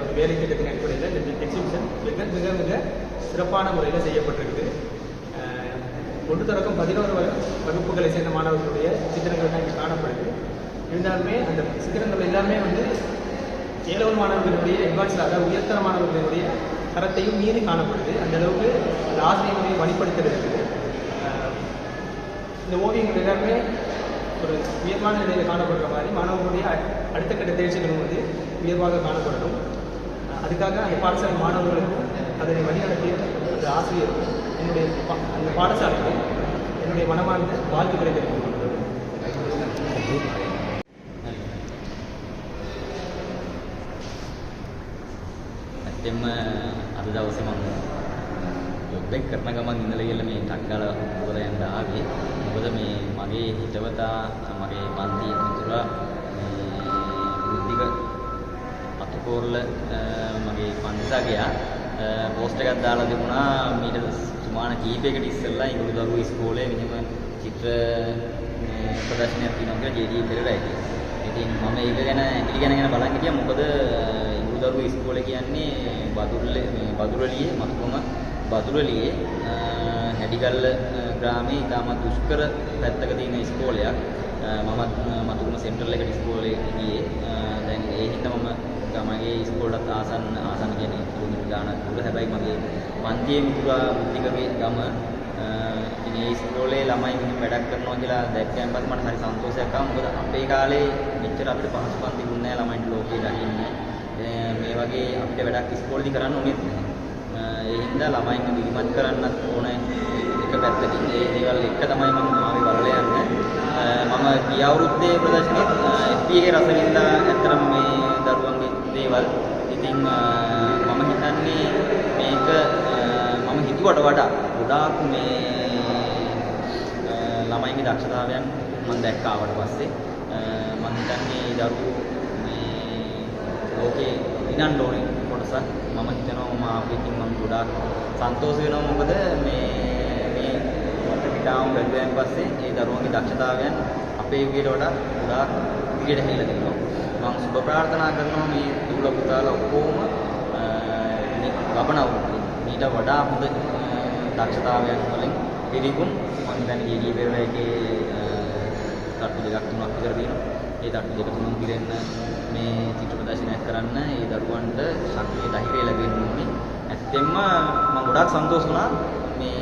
Speaker 20: ஒரு வேலை திட்டத்தின் அடிப்படையில் இந்த எக்ஸிபிஷன் மிக மிக மிக சிறப்பான முறையில் செய்யப்பட்டிருக்குது. 1 தொடக்கம் 11 வகுப்புகளை சேர்ந்த மாணவர்களுடைய சித்திரங்கள் தான் இங்கே காணப்படுது. இருந்தாலுமே அந்த சித்திரங்கள் எல்லாமே வந்து ஏலவல் மாணவர்களுடைய அட்வான்ஸில், அதாவது உயர்தர மாணவர்களுடைய தரத்தையும் மீறி காணப்படுது. அந்த அளவுக்கு அந்த ஆசிரியர்களுடைய வழிப்படுத்தல் இருக்குது. இந்த ஓவியங்கள் எல்லாமே ஒரு உயர்வான நிலையில் காணப்படுற மாதிரி மாணவர்களுடைய அடுத்த கட்ட தேர்ச்சிகளும் வந்து உயர்வாக காணப்படணும். அதுக்காக அந்த பாடசாலை மாணவர்களுக்கும் அதனை வழிநடத்திய அந்த ஆசிரியருக்கும் என்னுடைய அந்த பாடசாலைக்கும் என்னுடைய மனமார்ந்த வாழ்த்துக்களை தெரிவித்துக் கொள்கிறேன்.
Speaker 21: ඇත්තෙන්ම අද දවසේ මම ජොබ් එක කරන ගමන් ඉඳලා කියලා මේ ටක් ගාලා දුවලා යන්න ආවේ. මොකද මේ මගේ හිතවතා මගේ පන්තියේ මිතුරා මේ බුද්ධික අතුකෝරළ මගේ පන්තිසගයා පෝස්ට් එකක් දාලා තිබුණා මීට සුමාන කීපයකට ඉස්සෙල්ලා ඉඟුරු දරුවෝ ඉස්කෝලේ මෙහෙම චිත්‍ර ප්‍රදර්ශනයක් තියෙනවා කියලා ජේ.ඩී. පෙරේරා එකේ. ඉතින් මම ඒක ගැන පිළිගැන ගැන බලන් හිටියා. මොකද ඉඟුරු දරුවෝ ඉස්කෝලේ කියන්නේ බදුල්ලේ මේ බදුරලියේ මතුකම බදුරලියේ හැඩිගල්ල ග්‍රාමයේ ඉතාමත් දුෂ්කර පැත්තක තියෙන ඉස්කෝලයක්. මමත් මතුකම සෙන්ට්‍රල් එකට ඉස්කෝලේ ගියේ. දැන් ඒ හින්දා මම මගේ ඉස්කෝලේටත් ආසන්න ආසන්න කියන්නේ කිලෝමීටර් ගාණක් දුර. හැබැයි මගේ පන්තියේ මිතුරා බුද්ධිකගේ ගම. ඉතින් ඒ ඉස්කෝලේ ළමයි මෙහෙම වැඩක් කරනවා කියලා දැක්කයන් පස්සේ මට හරි සන්තෝෂයක් ආවා. මොකද අපේ කාලේ මෙච්චර අපිට පහසුකම් තිබුණේ නැහැ ළමයින්ට ලෝකේ දකින්න. මේ වගේ අපිට වැඩක් ඉස්කෝලේදී කරන්න ඕනෙත් නැහැ. ඒ හින්දා ළමයින්ව දිරිමත් කරන්නත් ඕනේ එක පැත්තකින්. ඒ දේවල් එක තමයි මම ආවේ බලලා යන්න. මම ගිය අවුරුද්දේ ප්‍රදර්ශනයේත් FB එකේ රස විඳා ඇත්තටම මේ දරුවන්ගේ දේවල්. ඉතින් මම හිතන්නේ මේක මම හිතුවට වඩා ගොඩාක් මේ ළමයින්ගේ දක්ෂතාවයන් මම දැක්ක ආවට පස්සේ. මම හිතන්නේ මේ දරුවෝ මේ ලෝකේ දිනන්න ඕනේ කොටසක්. මම හිතනවා මම ආපු එකකින් මම ගොඩාක් සන්තෝෂ වෙනවා. මොකද මේ මේ වටපිටාවම බැලුවෙන් පස්සේ ඒ දරුවන්ගේ දක්ෂතාවයන් අපේ යුගයට වඩා ගොඩාක් ඉදිරියට හැරිලා තියෙනවා. මම සුබ ප්‍රාර්ථනා කරනවා මේ දුවල පුතාලා ඔක්කොම ලබන අවුරුද්දේ මීට වඩා හොඳ දක්ෂතාවයන් වලින් පිරිපුන්. මම හිතන්නේ ජේ.ඩී. පෙරේරා එකේ තට්ටු 2 3ක් විතර තියෙනවා. ඒ තට්ටු 2 3 පිරෙන්න මේ චිත්‍ර ප්‍රදර්ශනයක් කරන්න ඒ දරුවන්ට ශක්තිය ධෛර්යය ලැබෙන්න ඕනේ. ඇත්තෙන්ම මම ගොඩාක් සන්තෝෂ වුණා මේ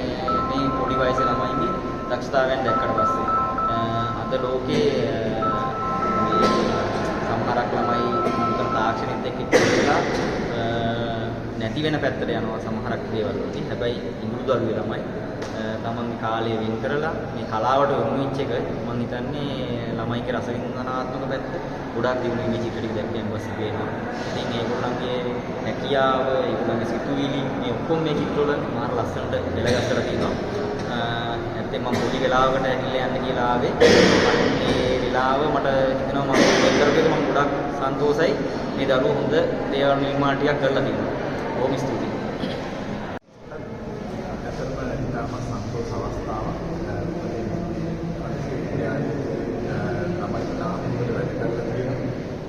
Speaker 21: මේ පොඩි වයසේ ළමයින්ගේ දක්ෂතාවයන් දැක්කට පස්සේ. අද ලෝකේ මේ සමහරක් ළමයි නූතන තාක්ෂණෙත් එක්ක ඉස්සරලා නැති වෙන පැත්තට යනවා සමහරක් දේවල් වලදී. හැබැයි ඉඟුරු දරුවේ ළමයි තමන්ගේ කාලය වෙන් කරලා මේ කලාවට යොමු වෙච්ච එක මං හිතන්නේ ළමයිගේ රසවින්දනාත්මක පැත්ත ගොඩාක් දියුණු වෙන චිත්‍ර ටික දැක්කයන් පස්සේ පේනවා. ඉතින් ඒගොල්ලන්ගේ හැකියාව, ඒගොල්ලන්ගේ සිතුවිලි මේ ඔක්කොම මේ චිත්‍රවල මාර ලස්සනට එලගස්සලා තියෙනවා. ඇත්තටම මම පොඩි වෙලාවකට ඇවිල්ලා යන්න කියලා ආවේ. මම මේ වෙලාව මට හිතෙනවා මම කරපු එක මම ගොඩාක් සන්තෝෂයි. මේ දරුවෝ හොඳ දේවල් නිර්මාණ ටිකක් කරලා තියෙනවා. බොහොම ස්තුතියි.
Speaker 22: ඇත්තටම ඉතාමත් සන්තෝෂ අවස්ථාවක්. ළමයි තාම හොඳට වැඩ කරලා තියෙනවා.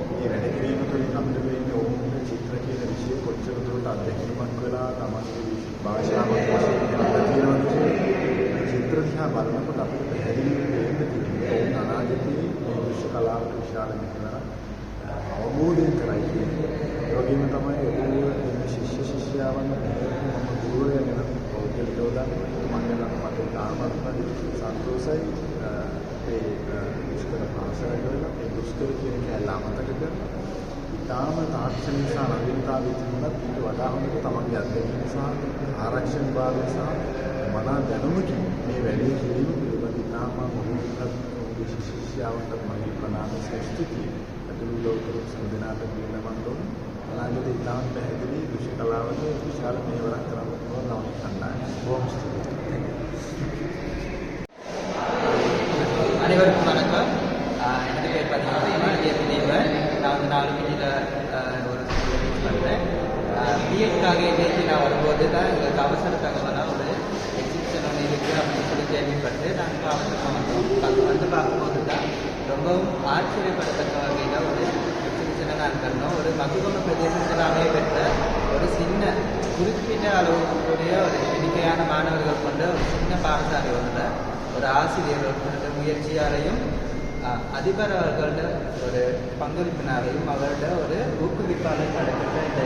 Speaker 22: මේ වැඩ කිරීම තුළින් අපිට වෙන්නේ ඔවුන්ගේ චිත්‍ර කියන විෂය කොච්චර දුරට අත්දැකීමක් වෙලා තමන්ගේ භාෂාවක් වශයෙන් ඉගෙන තියෙනවද කියලා. මේ චිත්‍ර දිහා බලනකොට අපිට පැහැදිලිව පේන්න තියෙන්නේ ඔවුන් අනාගතයේ මේ දෘශ්‍ය කලාවට විශාල මෙහෙවරක් අවබෝධයෙන් කරයි කියන්නේ. ඒ වගේම තමයි ඔවුන් මේ ශිෂ්‍ය ශිෂ්‍යාවන් මම ගුරුවරයා ගැන පෞද්ගලිකව දන්නවා. මම ගැන මට ඉතාමත්ම සන්තෝෂයි. අපේ දුෂ්කර පාසල කරලා ඒ දුෂ්කර කියන කෑල්ල අමතක කරලා ඉතාම තාක්ෂණික සහ නවීනතාවය තිබුණත් ඊට වඩා හොඳට තමන්ගේ අත්දැකීම සහ ආරක්ෂණ භාවය සහ මනා දැනුමකින් මේ වැඩේ කිරීම පිළිබඳ ඉතාම ඔවුන්ටත් ඔවුන්ගේ ශිෂ්‍ය ශිෂ්‍යාවන්ටත් මගේ ප්‍රණාමය සහ ස්තුතිය. ඇතුළු උදව් කරපු සියලු දෙනාට පිළිගන්න ඕන. අනාගතයේ ඉතාම පැහැදිලි දෘශ්‍ය කලාවක විශාල මෙහෙවරක් කරන්න පුළුවන් ළමයි කණ්ඩායම. බොහොම ස්තුතියි. Thank you.
Speaker 1: அனைவருக்கும் வணக்கம். எனது பேர் பார்த்தீங்கன்னா தேவன். நான் வந்து 4 ஒரு ஸ்கூலில் டீச் பண்ணுறேன். பிஎட்காக இன்னைக்கு நான் வரும்போது தான் எங்களுக்கு அவசர தகவலாக ஒரு எக்ஸிபிஷன் ஒன்று இருக்குது அப்படின்னு சொல்லி கேள்விப்பட்டு நாங்கள் அவசரமாக வந்தோம். வந்து பார்க்கும்போது தான் ரொம்பவும் ஆச்சரியப்படத்தக்க வகையில் ஒரு எக்ஸிபிஷனை நான் கண்டோம். ஒரு மதுகம பிரதேசத்தில் அமைய பெற்ற ஒரு சின்ன குறிப்பிட்ட அளவுக்குரிய ஒரு எண்ணிக்கையான மாணவர்கள் கொண்ட ஒரு சின்ன பாடசாலை ஒன்றில் ஒரு ஆசிரியர்களோட முயற்சியாலையும் அதிபர் அவர்களோட ஒரு பங்களிப்பினாலையும் அவரோட ஒரு ஊக்குவிப்பாளர் நடைபெற்ற இந்த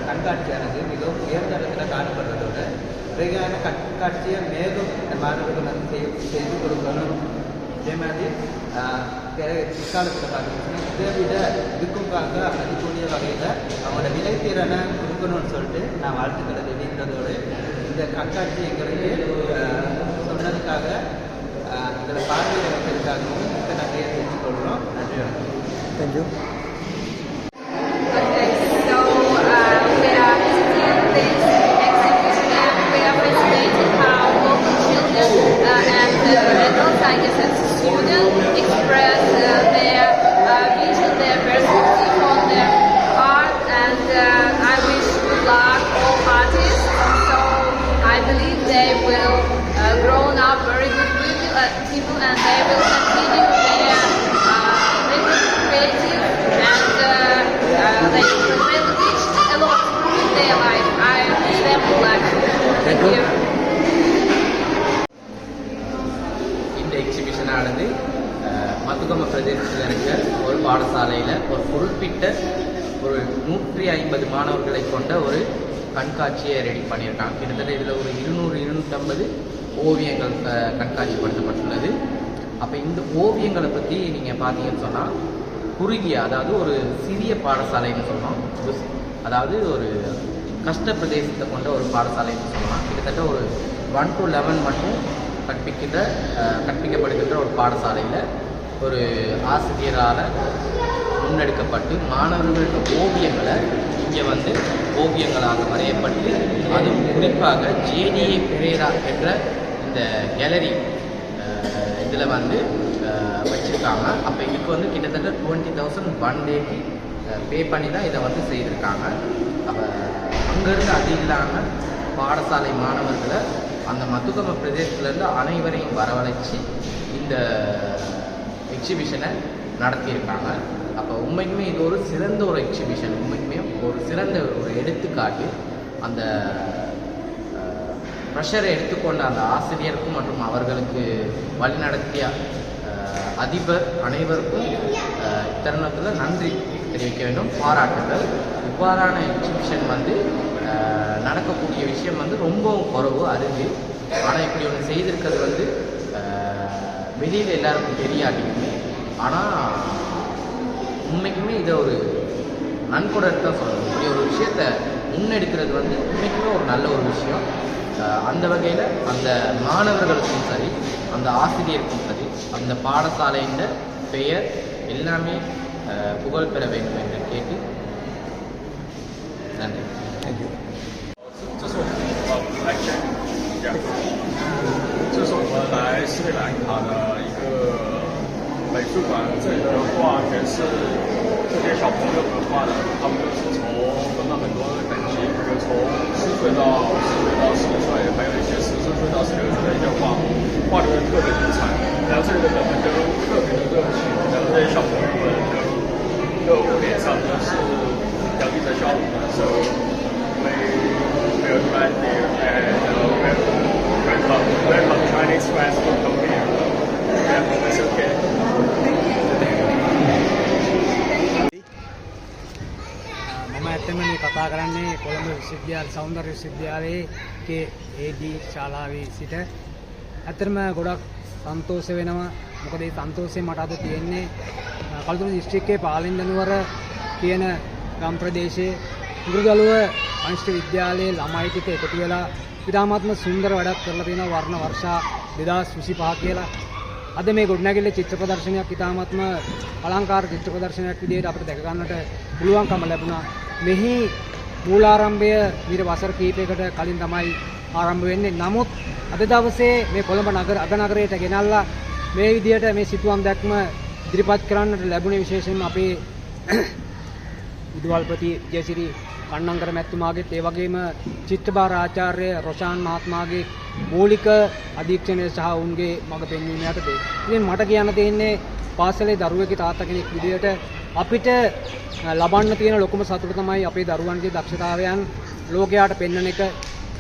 Speaker 1: கண்காட்சியானது மிகவும் உயர்தரத்தில் காணப்படுறதோடு முறையான கண்காட்சியை மேலும் இந்த மாணவர்கள் வந்து செய்து கொடுக்கணும். இதே மாதிரி பிற்காலத்தில் பார்த்தீங்கன்னா இதை விட இதுக்கும் பார்க்க அதிகூடிய வகையில் அவங்களோட விலைத்திறனை கொடுக்கணும்னு சொல்லிட்டு நான் வாழ்த்துக்களை தெரிவிக்கிறதோடு இந்த கண்காட்சி எங்களுக்கு சொன்னதுக்காக எங்களை பார்வையிட வைக்கிறதுக்காகவும் மிக்க நன்றியை தெரிவித்துக் கொள்கிறோம். நன்றி, வணக்கம்.
Speaker 12: Thank you.
Speaker 16: Okay, so we are visiting this exhibition and we are fascinated how local children and adults, I guess as students, express their vision, their perspective on their art, and I wish good luck all artists. So I believe they will grown up very good people and they will continue their they will be creative and they will reach a lot in their life. I wish them good luck. Thank you.
Speaker 11: இந்த எக்ஸிபிஷனானது மத்துகம பிரதேசத்தில் இருக்க ஒரு பாடசாலையில் ஒரு குறிப்பிட்ட ஒரு 150 மாணவர்களை கொண்ட ஒரு கண்காட்சியை ரெடி பண்ணியிருக்காங்க. கிட்டத்தட்ட இதில் ஒரு 200-250 ஓவியங்கள் கண்காட்சிப்படுத்தப்பட்டுள்ளது. அப்போ இந்த ஓவியங்களை பற்றி நீங்கள் பார்த்தீங்கன்னு சொன்னால் குறுகிய, அதாவது ஒரு சிறிய பாடசாலைன்னு சொன்னோம், அதாவது ஒரு கஷ்ட பிரதேசத்தை கொண்ட ஒரு பாடசாலைன்னு சொல்லலாம். கிட்டத்தட்ட ஒரு 1 to 11 மட்டும் கற்பிக்கப்படுகின்ற ஒரு பாடசாலையில் ஒரு ஆசிரியரால் முன்னெடுக்கப்பட்டு மாணவர்களோட ஓவியங்களை இங்கே வந்து ஓவியங்களாக வரையப்பட்டு, அதுவும் குறிப்பாக ஜேடிஏ பெரேரா என்ற இந்த கேலரி இதில் வந்து வச்சுருக்காங்க. அப்போ இதுக்கு வந்து கிட்டத்தட்ட 20,000 ஒன் டேக்கு பே பண்ணி தான் இதை வந்து செய்திருக்காங்க. அப்போ அங்கேருந்து அது இல்லாமல் பாடசாலை மாணவர்களை அந்த மத்துகம பிரதேசத்துலேருந்து அனைவரையும் வரவழைச்சி இந்த எக்ஸிபிஷனை நடத்தியிருக்காங்க. அப்போ உண்மைக்குமே இது ஒரு சிறந்த ஒரு எக்ஸிபிஷன், உண்மைக்குமே ஒரு சிறந்த ஒரு எடுத்துக்காட்டு. அந்த ப்ரெஷரை எடுத்துக்கொண்ட அந்த ஆசிரியருக்கும் மற்றும் அவர்களுக்கு வழிநடத்திய அதிபர் அனைவருக்கும் இத்தருணத்தில் நன்றி தெரிவிக்க வேண்டும், பாராட்டுகள். இவ்வாறான எக்ஸிபிஷன் வந்து நடக்கக்கூடிய விஷயம் வந்து ரொம்பவும் குறைவு, அருகு. ஆனால் இப்படி ஒன்று செய்திருக்கிறது வந்து வெளியில் எல்லாருக்கும் தெரியாட்டிக்குமே, ஆனால் உண்மைக்குமே இதை ஒரு நன்கொடை தான் சொல்லணும். இப்படி ஒரு விஷயத்தை முன்னெடுக்கிறது வந்து உண்மைக்குமே ஒரு நல்ல ஒரு விஷயம். அந்த வகையில் அந்த மாணவர்களுக்கும் சரி, அந்த ஆசிரியருக்கும் சரி, அந்த பாடசாலையின் பெயர் எல்லாமே புகழ் பெற வேண்டும் என்று கேட்டு நன்றி.
Speaker 12: Thank you.
Speaker 2: 这是我们这是我们来斯里兰卡的一个美术馆，这里的画全是这些小朋友们画的，他们就是从分了很多等级，比如从4岁到10岁，还有一些14岁到16岁的一些画，画的特别精彩。然后这里的人们都特别的热情，然后这些小朋友们都脸上都是洋溢着笑容的。So we feel glad here and welcome Chinese friends to come here. Yeah, it's okay.
Speaker 23: මම ඇත්තම මේ කතා කරන්නේ කොළඹ විශ්වවිද්‍යාල සෞන්දර්ය විශ්වවිද්‍යාලයේ KAD ශාලාවේ සිට. ඇත්තටම ගොඩක් සන්තෝෂ වෙනවා. මොකද ඒ සන්තෝෂය මට අද තියෙන්නේ කළුතර දිස්ත්‍රික්කයේ පාලින්දනුවර කියන ගම් ප්‍රදේශයේ මුරුගලුව කනිෂ්ඨ විද්‍යාලයේ ළමයි ටික එකතු වෙලා ඉතාමත්ම සුන්දර වැඩක් කරලා තියෙනවා වර්ණ වර්ෂා 2025 කියලා. අද මේ ගොඩනැගිල්ල චිත්‍ර ප්‍රදර්ශනයක් ඉතාමත්ම අලංකාර චිත්‍ර ප්‍රදර්ශනයක් විදිහට අපිට දැක ගන්නට පුළුවන්කම ලැබුණා. මෙහි මූලාරම්භය මීට වසර කිහිපයකට කලින් තමයි ආරම්භ වෙන්නේ. නමුත් අද දවසේ මේ කොළඹ නගර අගනගරයට ගෙනල්ලා මේ විදිහට මේ සිතුවම් දැක්ම ඉදිරිපත් කරන්නට ලැබුණේ විශේෂයෙන්ම අපේ විදුහල්පති ජයසිරි කන්නංකර මැතිතුමාගේත් ඒ වගේම චිත්‍රභාර ආචාර්ය රොෂාන් මහත්මයාගේ මූලික අධීක්ෂණය සහ ඔවුන්ගේ මඟ පෙන්වීම යටතේ. ඉතින් මට කියන්න තියෙන්නේ පාසලේ දරුවෙක්ගේ තාත්තා කෙනෙක් විදිහට අපිට ලබන්න තියෙන ලොකුම සතුට තමයි අපේ දරුවන්ගේ දක්ෂතාවයන් ලෝකයාට පෙන්වන එක.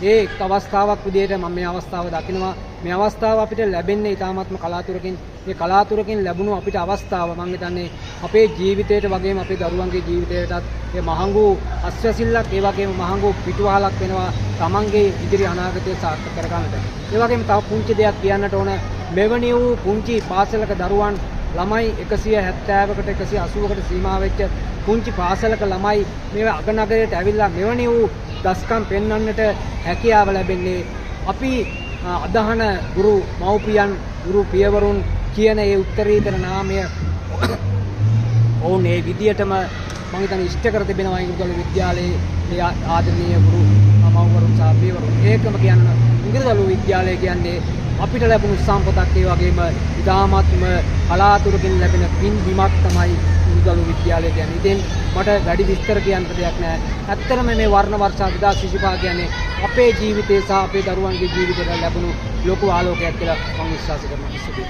Speaker 23: ඒ එක් අවස්ථාවක් විදිහට මම මේ අවස්ථාව දකිනවා. මේ අවස්ථාව අපිට ලැබෙන්නේ ඉතාමත්ම කලාතුරකින්. මේ කලාතුරකින් ලැබුණු අපිට අවස්ථාව මං හිතන්නේ අපේ ජීවිතයට වගේම අපේ දරුවන්ගේ ජීවිතයටත් ඒ මහඟු අස්වැසිල්ලක්, ඒ වගේම මහඟු පිටුවහලක් වෙනවා තමන්ගේ ඉදිරි අනාගතය සාර්ථක කරගන්නට. ඒ වගේම තව පුංචි දෙයක් කියන්නට ඕන, මෙවැනි වූ පුංචි පාසලක දරුවන් ළමයි 170කට 180කට සීමා වෙච්ච පුංචි පාසලක ළමයි මේ අගනගරයට ඇවිල්ලා මෙවැනි වූ දස්කම් පෙන්වන්නට හැකියාව ලැබෙන්නේ අපි අදහන ගුරු මව්පියන්, ගුරු පියවරුන් කියන ඒ උත්තරීතර නාමය ඔවුන් ඒ විදියටම මං හිතන්නේ ඉෂ්ට කර තිබෙනවා ඉඟුරුගල විද්‍යාලයේ මේ ආදරණීය ගුරු මව්වරුන් සහ පියවරුන්. ඒකම කියන්න ඉඟුරුගල විද්‍යාලය කියන්නේ අපිට ලැබුණු සම්පතක්, ඒ වගේම ඉතාමත්ම කලාතුරකින් ලැබෙන පින් බිමක් තමයි ඉඟුරුගල විද්‍යාලය කියන්නේ. ඉතින් මට වැඩි විස්තර කියන්න දෙයක් නෑ. ඇත්තටම මේ වර්ණ වර්ෂා 2025 කියන්නේ අපේ ජීවිතේ සහ අපේ දරුවන්ගේ ජීවිතේට ලැබුණු ලොකු ආලෝකයක් කියලා මම විශ්වාස කරනවා. ස්තුතියි.